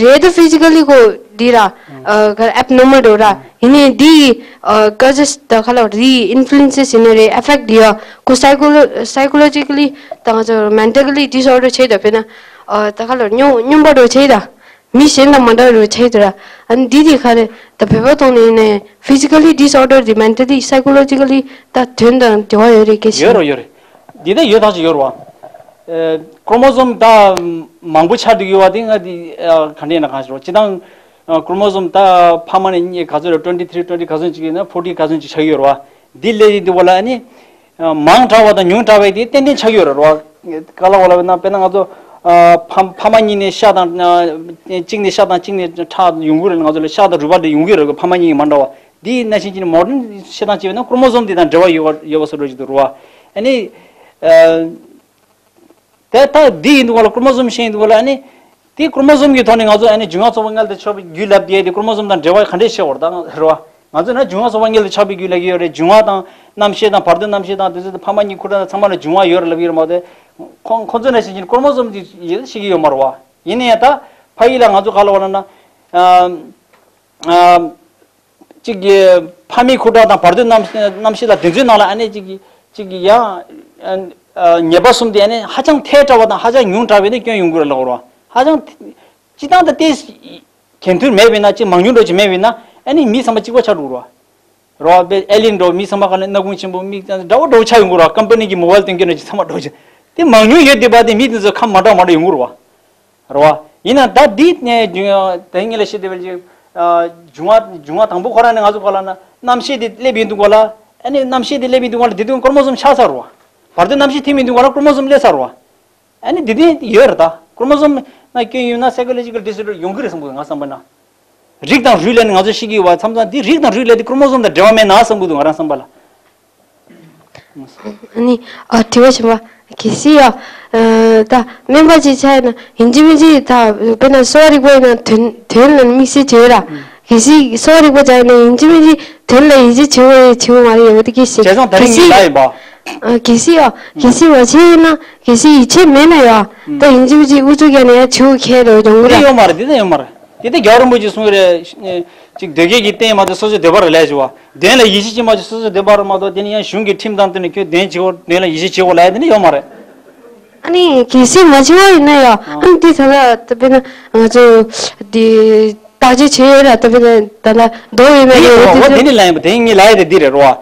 རེད་ད་physically ཁོ་འདི་ར། ཨ་ག་རེ་abnormal འགྲོ་ར། ཡིན་ནའི་འདི་ཨ་causes ད་ག་ལ་རི་influences ཡིན་ན་རེད་effect འདི་ཡ་ཁོ་psycholo- psychologically ད་ང་ཚོ་mentally disorder བྱེད་ད། དཔེར་ན་ཨ་ད་ག་ལ་སྨྱོ་སྨྱོན་པ་འགྲོ་བྱེད་ད། མི་གཞན་དང་མ་འདྲ་བ་རུ་ཆགས་ཡོད་ར། ཨ་ནི་འདི་དེ་ག་རེ་ད་བོད་པ་ཐོག་ནས་ནས་physically disorder དེ་mentally psychologically ད་དོན་དང་འབྲེལ་བ་ཡོད་རེད་སྐད་ཆ། ཡོད་རེད་ཡོད་རེད། འདི་ད་ཡོད་ཐག་ཆོད་ཡོད་རེད་བ། ཨ་chromosome ད་མང་པོ་ཆགས་འདུག་ཡོད་བ་དེ་ང་དེ་ཨ་ག་འདྲ་ཡིན་ན་གང་ཞིག་རོ་སྤྱི་བཏང་ཨ་chromosome ད་ཕ་མ་ནས་གཉིས་ག་ཚོད་རེད། twenty three twenty ག་ཚོད་ཅིག་ཡིན་ན་forty ག་ཚོད་ཅིག་ཆགས་ཡོད་རེད་བ། འདི་ལས་ཡིན་འདུག་བ་ལ་ཨ་ནི། མང་དྲགས་པ་དང་ཉུང་དྲགས་པའི་དེ་ཏན་ཏན་ཆགས་ཡོད་རེད་རོ། ག་ལ་བ་ལ་བས་ན་དཔེར་ན་ང་ཚོ་ཕ་ཕ་མ་གཉིས་ནས་ཤ་དང་གཅིག་ནས་ཤ་དང་གཅིག་ནས་ཁྲག་ཡོང་གི་རེད། ང་ཚོ་ལ་ཤ་དང་རུས་པ་དེ་ཡོང་གི་རེད། ཕ་མ་གཉིས་ཀྱི་མ་འདྲ་བ་དེ་ནང་བཞིན་གྱི་modern བཤད་སྟངས་བྱས་པས་ན་chromosome དེ་དང་འབྲེལ་བ་ཡོད་པ་ཡོད་པ་བཟོ་འདྲ་ཞིག་འདུག་རོ། ཨ་ནི། དེ་ལྟ་འདི་ཡིན་འདུག་བ་ལ་chromosome ཤེས་ཡིན་འདུག་བ་ལ་ཨ་ནི། དེ་chromosome གི་ཐོག་ནས་ང་ཚོ་ཨ་ནི་འབྱུང་བ་ཚོགས་པ་མངལ་དུ་ཆགས་པའི་རྒྱུ་ལབ་དེ་དེ་chromosome དང་འབྲེལ་བ་ག་འདྲས་ཆེ་བར་དང་རེད་བ། ང་ཚོ་ན་འབྱུང་བ་ཚོགས་པ་མངལ་དུ་ཆགས་པའི་རྒྱུ་ལབ་ཀྱི་ཡོད་རེད། འབྱུང་བ་དང་རྣམ་ཤེས་དང་བར་དོའི་རྣམ་ཤེས་དང་དེ་ཚོ་ཕ་མ་གཉིས་ཁུ་ཁྲག་ཚང་མ་ལ་འབྱུང་བ་ཡོད་རེད་ལབ་ཀྱི་ཡོད་རེད་མ་གཏོགས། ཁོང་ཁོང་ཚོ་ན་ཤེས་ཀྱི་chromosome དེ་ཡིད་ཤེས་ཀྱི་ཡོད་མ་རེད་བ། ཡིན་ན་ཡང་ད་ཕ་ཡུལ་ལ་ང་ཚོ་ག་ལ་བ་ལ་ན། ཨ་ཨ། གཅིག་གི་ཕ་མའི་ཁུ་ཁྲག་དང་བར་དོའི་རྣམ་རྣམ་ཤེས་ལ་དེ་ཚོའི་ནང་ལ་ཨ་ནི་གཅིག་གི་གཅིག་གི་ཡང་ཨ་ཨ་ཉེས་པ་གསུམ་དེ་ཨ་ནི་ཧ་ཅང་ཐལ་དྲགས་པ་དང་ཧ་ཅང་ཉུང་དྲགས་པའི་ནི་སྐྱོན་ཡོང་གི་རེད་ལབ་རོ། ཧ་ཅང་ཐལ་སྤྱི་བཏང་ད་ལྟའི་གྱེན་ཐོན་མེད་པས་ན་གཅིག་མང་ཉུང་འགྲོ་གཅིག་མེད་པས་ན་ཨ་ནི་མི་ཚང་མ་གཅིག་པ་ཆགས་འགྲོ་རོ། རོ་པའི་ཨེ་ལིན་འགྲོ་མི་ཚང་མ་ག་ལ་སྣ་ཁུང་ཆེན་པོ་མིག་འདྲ་བོ་འགྲོ་ཆགས་ཡོང་གི་རོ། ཀམ་པ་ནི་གི་མོ་བལ་སྟོན་མཁན་འདྲ་གཅིག་ཚང་མ་འགྲོ་གཅིག་དེ་མང་ཉུང་ཡོད་བསྡད་པ་དེ་མི་དེ་ཚོ་ཁམས་མ་འདྲ་མ་འདྲ་ཡོང་གི་རོ། རེད་བ། ཡིན་ན་ད་འདི་ནས་དེ་ངེད་ལ་ཤེས་བདེ་བ་ཅིག་འབྱུང་བ་འབྱུང་བ་དང་པོ་ཁོ་རང་ནས་ང་ཚོ་ག་ལ་ན་རྣམ་ཤེས་དེ་སླེབས་ཡིན་འདུག་ག་ལ། ཨ་ནི་རྣམ་ཤེས་དེ་སླེབས་ཡིན་འདུག་ག་ལ་དེ་དུས་chromosome ཆགས་ཚར་བ། བར་དོའི་རྣམ་ཤེས་ཐིམ་ཡིན་འདུག་ག་ལ་chromosome སླེབས་ཚར་བ། ཨ་ནི་དེ་དུས་ཡོད་རེད་ད། chromosome ན་སྐྱོན་ཡོད་ན་psychological disorder ཡོང་གི་རེད་བསམ་གི་འདུག་ང་བསམ་པ་ན། རིགས་དང་རུས་ལས་ནི་ང་ཚོ་ཤེས་ཀྱི་ཡོད་བ་མཚམས་མཚམས་འདི་རིགས་དང་རུས་ལས་དེ་chromosome དང་འབྲེལ་བ་མེད་ན་བསམ་གི་འདུག་ང་རང་བསམ་པ་ལ། ཨ་ནི། ཨ་དྲི་བ་ཞིག་བ། གལ་སྲིད་ཡ། ཨ་ད་སྨན་པ་ཅིག་ཆགས་ཡིན་ན་ཡིན་གཅིག་མིན་གཅིག་ད་དཔེར་ན་གསོ་བ་རིག་པ་ཡིན་ན་དོན་དོན་ལ་དམིགས་བསལ་བྱེད་ར། གལ་སྲིད་གསོ་བ་རིག་པ་ཆགས་ཡིན་ན་ཡིན་གཅིག་མིན་གཅིག་དོན་ལ་ཡིད་ཆེས་བྱེད་དགོས་བྱེད་དགོས་མ་རེད་ཡ་གི་སྐད་ཆ། བྱས་ཙང་ད་རིང་ངས་ལབ་ཡིན་པ། ཨ་གལ་སྲིད་ཡ། གལ་སྲིད་མ་བྱས་ཡིན་ན་གལ་སྲིད་ཡིད་ཆེས་མེད་ན་ཡ། ད་ཡིན་གཅིག་མིན་གཅིག་ཨུ་ཚུགས་རྒྱག་ནས་ཡ་བྱེད་དགོས་ཁེལ་རེད་ཡོང་གི་ར། འདི་ཡོད་མ་རེད། འདི་ད་ཡོད་མ་རེད། དེ་ད་རྒྱལ་བ་རིན་པོ་ཆེས་གསུངས་རེད། ཅིག་འདོད་རྒྱལ་གྱི་རྟེན་མ་གཏོགས་སོ་སོའི་འདོད་པ་རུ་ལས་བྱུང་བ། དོན་ལ་ཡིད་ཆེས་ཅིག་མ་གཏོགས་སོ་སོའི་འདོད་པ་རུ་མ་གཏོགས་དེ་ནི་ཡང་གཞུང་གི་ཁྲིམས་དང་བསྟུན་ནས་ཁྱོད་དོན་བྱེད་དགོས་དོན་ལ་ཡིད་ཆེས་བྱེད་དགོས་ལབ་ཡ་དེ་ནི་ཡོད་མ་རེད། ཨ་ནི་གལ་སྲིད་མ་བྱེད་པ་ཡིན་ན་ཡང་ཨ་ནི་དེ་ད་ལྟ་དཔེར་ན་ང་ཚོ་དེ་བརྟག་དཔྱད་བྱེད་ཡོད་ར། ད་དཔེར་ན་ད་ལྟ་མདོ་ཡོད་མེད་དེ་ཡོད་རེད། འོ་དེ་ནི་ལབ་ཡིན་པ་དེ་ངས་ལབ་ཡ་དེ་འདི་རེད་རོ།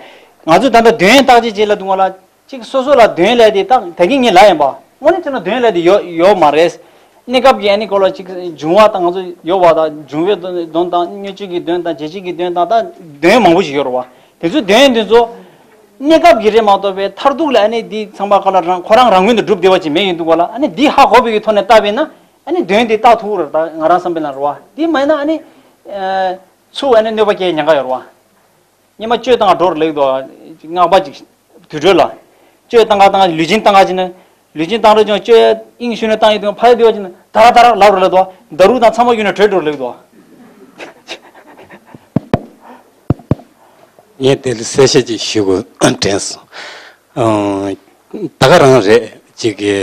ང་ཚོས་ད་ལྟ་དོན་བརྟག་དཔྱད་བྱེད་ལ་འདུག་ང་ལ། གཅིག་སོ་སོ་ལ་དོན་ལས་དེ་ད་ད་གིན་ངས་ལབ་ཡིན་པ། དངོས་གནས་བྱས་ན་དོན་ལས་དེ་ཡོད་ཡོད་མ་རེད། གནས་སྐབས་ཀྱི་ཨ་ནི་སྐོར་ལ་གཅིག་འབྱུང་བ་དང་ང་ཚོ་ཡོད་པ་དང་འབྱུང་བའི་དོན་དང་དངོས་སྤྱོད་ཀྱི་དོན་དང་བྱེད་བྱེད་ཀྱི་དོན་དང་ད་དོན་མང་པོ་ཞིག་ཡོད་རེད་བ། དེ་ཚོའི་དོན་དེ་ཚོ་གནས་སྐབས་ཀྱི་རེད་མ་གཏོགས་པའི་མཐར་ཐུག་ལ་ཨ་ནི་འདི་ཚང་མ་ཁོ་ལ་རང་ཁོ་རང་རང་ངོས་ནས་གྲུབ་བསྡད་པ་ཅིག་མེད་ཡིན་འདུག་ག་ལ། ཨ་ནི་འདི་ཧ་གོ་བའི་གི་ཐོག་ནས་བལྟས་པས་ན་ཨ་ནི་དོན་དེ་བརྟག་ཐུབ་རེད་ད་ང་རང་བསམ་པའི་ལ་རེད་བ། འདི་མ་ཡིན་ན་ཨ་ནི་ཚུར་ཨ་ནི་གནོད་པ་སྐྱེལ་ཉེན་ཁ་ཡོད་རེད་བ། སྔོན་མ་གཅོད་བཏང་ག་འགྲོ་རུ་ལེགས་དོ། སྔགས་པ་ཅིག་དུར་ཁྲོད་ལ་གཅོད་བཏང་ག་བཏང་ག་ལུས་སྦྱིན་བཏང་ག་ཅིག་ནི་ ལུས་སྦྱིན་བཏང་རེད་ཀྱང་བཅོས་ཡ་དབྱིངས་ཞུགས་ནས་བཏང་ཡོད་དུས་ཕ་ཡི་དུས་བ་ཅིན་ད་ར་ད་ར་ལབ་རེད་ལབ་དོ། ད་རུ་དང་ཚང་མ་ཡོད་ན་བྲོས་འགྲོ་ལབ་དོ། ངས་དེ་ལ་གསལ་བཤད་ཅིག་ཞུ་དགོས་དྲན་སོང་། ཨང་། ད་ག་རང་རེད་ཅིག་གི་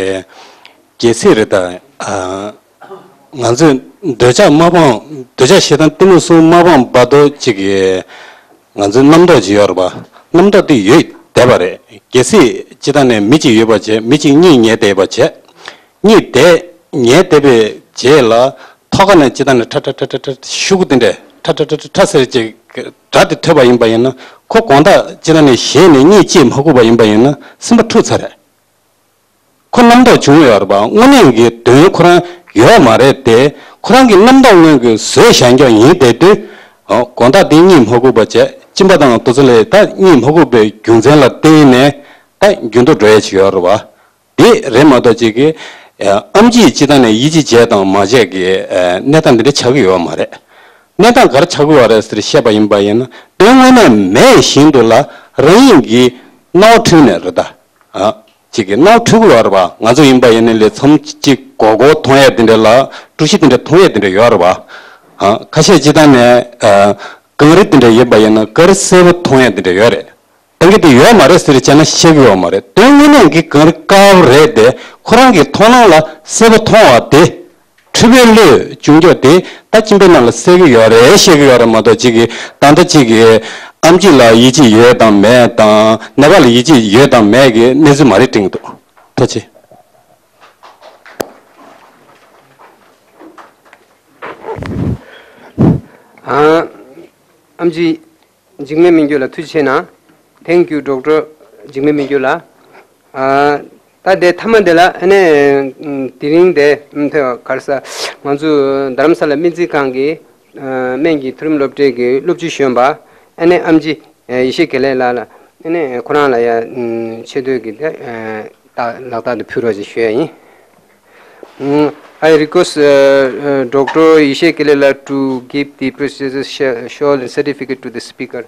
གལ་སྲིད་རེད་ད། ཨ། ང་ཚོས་འདོད་ཆགས་མ་སྤངས། འདོད་ཆགས་ཞེ་སྡང་གཏི་མུག་གསུམ་མ་སྤངས་བར་དུ་ཅིག་གི་ང་ཚོའི་རྣམ་རྟོག་ཅིག་ཡོད་རེད་པ། རྣམ་རྟོག་དེ་ཡོད་བསྡད་པ་རེད། གལ་སྲིད་སྤྱི་བཏང་ནས་མི་གཅིག་ཡོད་པ་བྱས། མི་གཅིག་གཉིད་ཉལ་བསྡད་པ་བྱས། གཉིད་བསྡད་ཉལ་བསྡད་པའི་རྗེས་ལ་ཐོག་ཁ་ནས་སྤྱི་བཏང་ནས་ཁྲ་ཁྲ་ཁྲ་ཁྲ་ཁྲ་ཤུགས་དེ་འདྲས་ཁྲ་ཁྲ་ཁྲ་ཁྲ་ཁྲ་ཟེར་ཅིག་སྒྲ་དེ་ཐོས་པ་ཡིན་པ་ཡིན་ན། ཁོ་དགོང་དག་སྤྱི་བཏང་ནས་ཞེད་ནས་གཉིད་སྐྱིད་མ་ཁུག་པ་ཡིན་པ་ཡིན་ན་སེམས་པ་འཁྲུག་ཚར་རེད། ཁོ་རྣམ་རྟོག་བྱུང་ཡོད་རེད་པ། དངོས་གནས་ཀྱི་དོན་ཁོ་རང་ཡོད་མ་རེད་དེ། ཁོ་རང་གི་རྣམ་རྟོག་དངོས་ཀྱི་བཟོས་བཞག་རྒྱུ་ཡིན་བསྡད་དུས། ཨོ། དགོང་དག་དེ་གཉིད་མ་ཁུག་པ་བྱས། གཅིན་པ་དང་དུག་རྩུབ་ལས་ད་གཉིད་མ་ཁུག་པའི་རྒྱུ་མཚན་ལ་བརྟེན་ནས་ད་རྒྱུན་དུ་འགྲོ་ཡ་ཅིག་ཡོད་རེད་པ། དེ་རེད་མ་གཏོགས་ཅིག་གི་ཨམ་ཆིས་སྤྱི་བཏང་ནས་ཡིད་ཆེས་བྱས་དང་མ་བྱས་ཀྱི་གནས་སྟངས་འདི་འདྲ་ཆགས་ཀྱི་ཡོད་མ་རེད། གནས་སྟངས་ག་རེ་ཆགས་ཀྱི་ཡོད་རེད་ཟེར་བཤད་པ་ཡིན་པ་ཡིན་ན། དོན་དངོས་གནས་མེད་བཞིན་དུ་ལ་རང་ཉིད་ཀྱི་སྣང་བ་འཁྲུལ་ནས་རེད་ད། ཨ། ཅིག་གི་སྣང་བ་འཁྲུལ་གྱི་ཡོད་རེད་པ། ང་ཚོ་ཡིན་པ་ཡིན་ན་ལས་མཚམས་ཅིག་མགོ་སྐོར་མཐོང་ཡས་དེ་འདྲ་ལ། གྲུ་བཞི་དེ་འདྲ་མཐོང་ཡས་དེ་འདྲ་ཡོད་རེད་པ། ཨ། ཁ་ཤས་སྤྱི་བཏང་ནས་ཨ། གངས་རི་དེ་འདྲ་ཡིན་པ་ཡིན་ན་གངས་རི་སེར་པོ་མཐོང་ཡས་དེ་འདྲ་ཡོད་རེད། ད་གིན་དེ་ཡོད་མ་རེད་ཟེར་བྱས་ན་བཤད་ཀྱི་ཡོད་མ་རེད། དོན་དངོས་གནས་ཀྱི་གངས་རི་དཀར་པོ་རེད་དེ། ཁོ་རང་གི་མཐོང་སྣང་ལ་སེར་པོ་མཐོང་བ་དེ། འཁྲུལ་པའི་བློས་བྱུང་རྒྱུ་དེ་ད་གཅིན་པའི་ནང་ལ་སད་ཀྱི་ཡོད་རེད། བཤད་ཀྱི་ཡོད་རེད་མ་གཏོགས། གཅིག་གིས་ད་ལྟ་གཅིག་གིས་ཨམ་ཆི་ལ་ཡིད་ཆེས་ཡོད་དང་མེད་དང་། ནད་པ་ལ་ཡིད་ཆེས་ཡོད་དང་མེད་ཀྱི་གནས་ཚུལ་མ་རེད་དྲན་གྱི་འདུག་ཐུགས་རྗེ་ཆེ། ཨ། ཨམ་ཆི་འཇིགས་མེད་སྨན་སྐྱོན་ལགས་ཐུགས་རྗེ་ཆེ་གནང་། Thank you Doctor འཇིགས་མེད་སྨན་སྐྱོན་ལགས། ཨ། ད་དེ་མཐའ་མ་དེ་ལ་ཨ་ནི་དེ་རིང་དེ་ཐོས་གར་ས་ང་ཚོ་རྡ་རམ་ས་ལ་སྨན་རྩིས་ཁང་གི་སྨན་གྱི་མཐོ་རིམ་སློབ་གྲྭའི་གི་སློབ་སྤྱི་གཞོན་པ་ཨ་ནི་ཨམ་ཆི་ཡེ་ཤེས་དགེ་ལེགས་ལགས་ལ་ཨ་ནི་ཁོ་རང་ལ་ཡ་ཆེ་བསྟོད་ཀྱི་དེ་ལག་རྟགས་དེ་ཕུལ་རོགས་ཞེས་ཞུ་ཡ་ཡིན། I request uh, uh, Doctor Yeshe Kelele to give the prestigious sh- shawl and certificate to the speaker.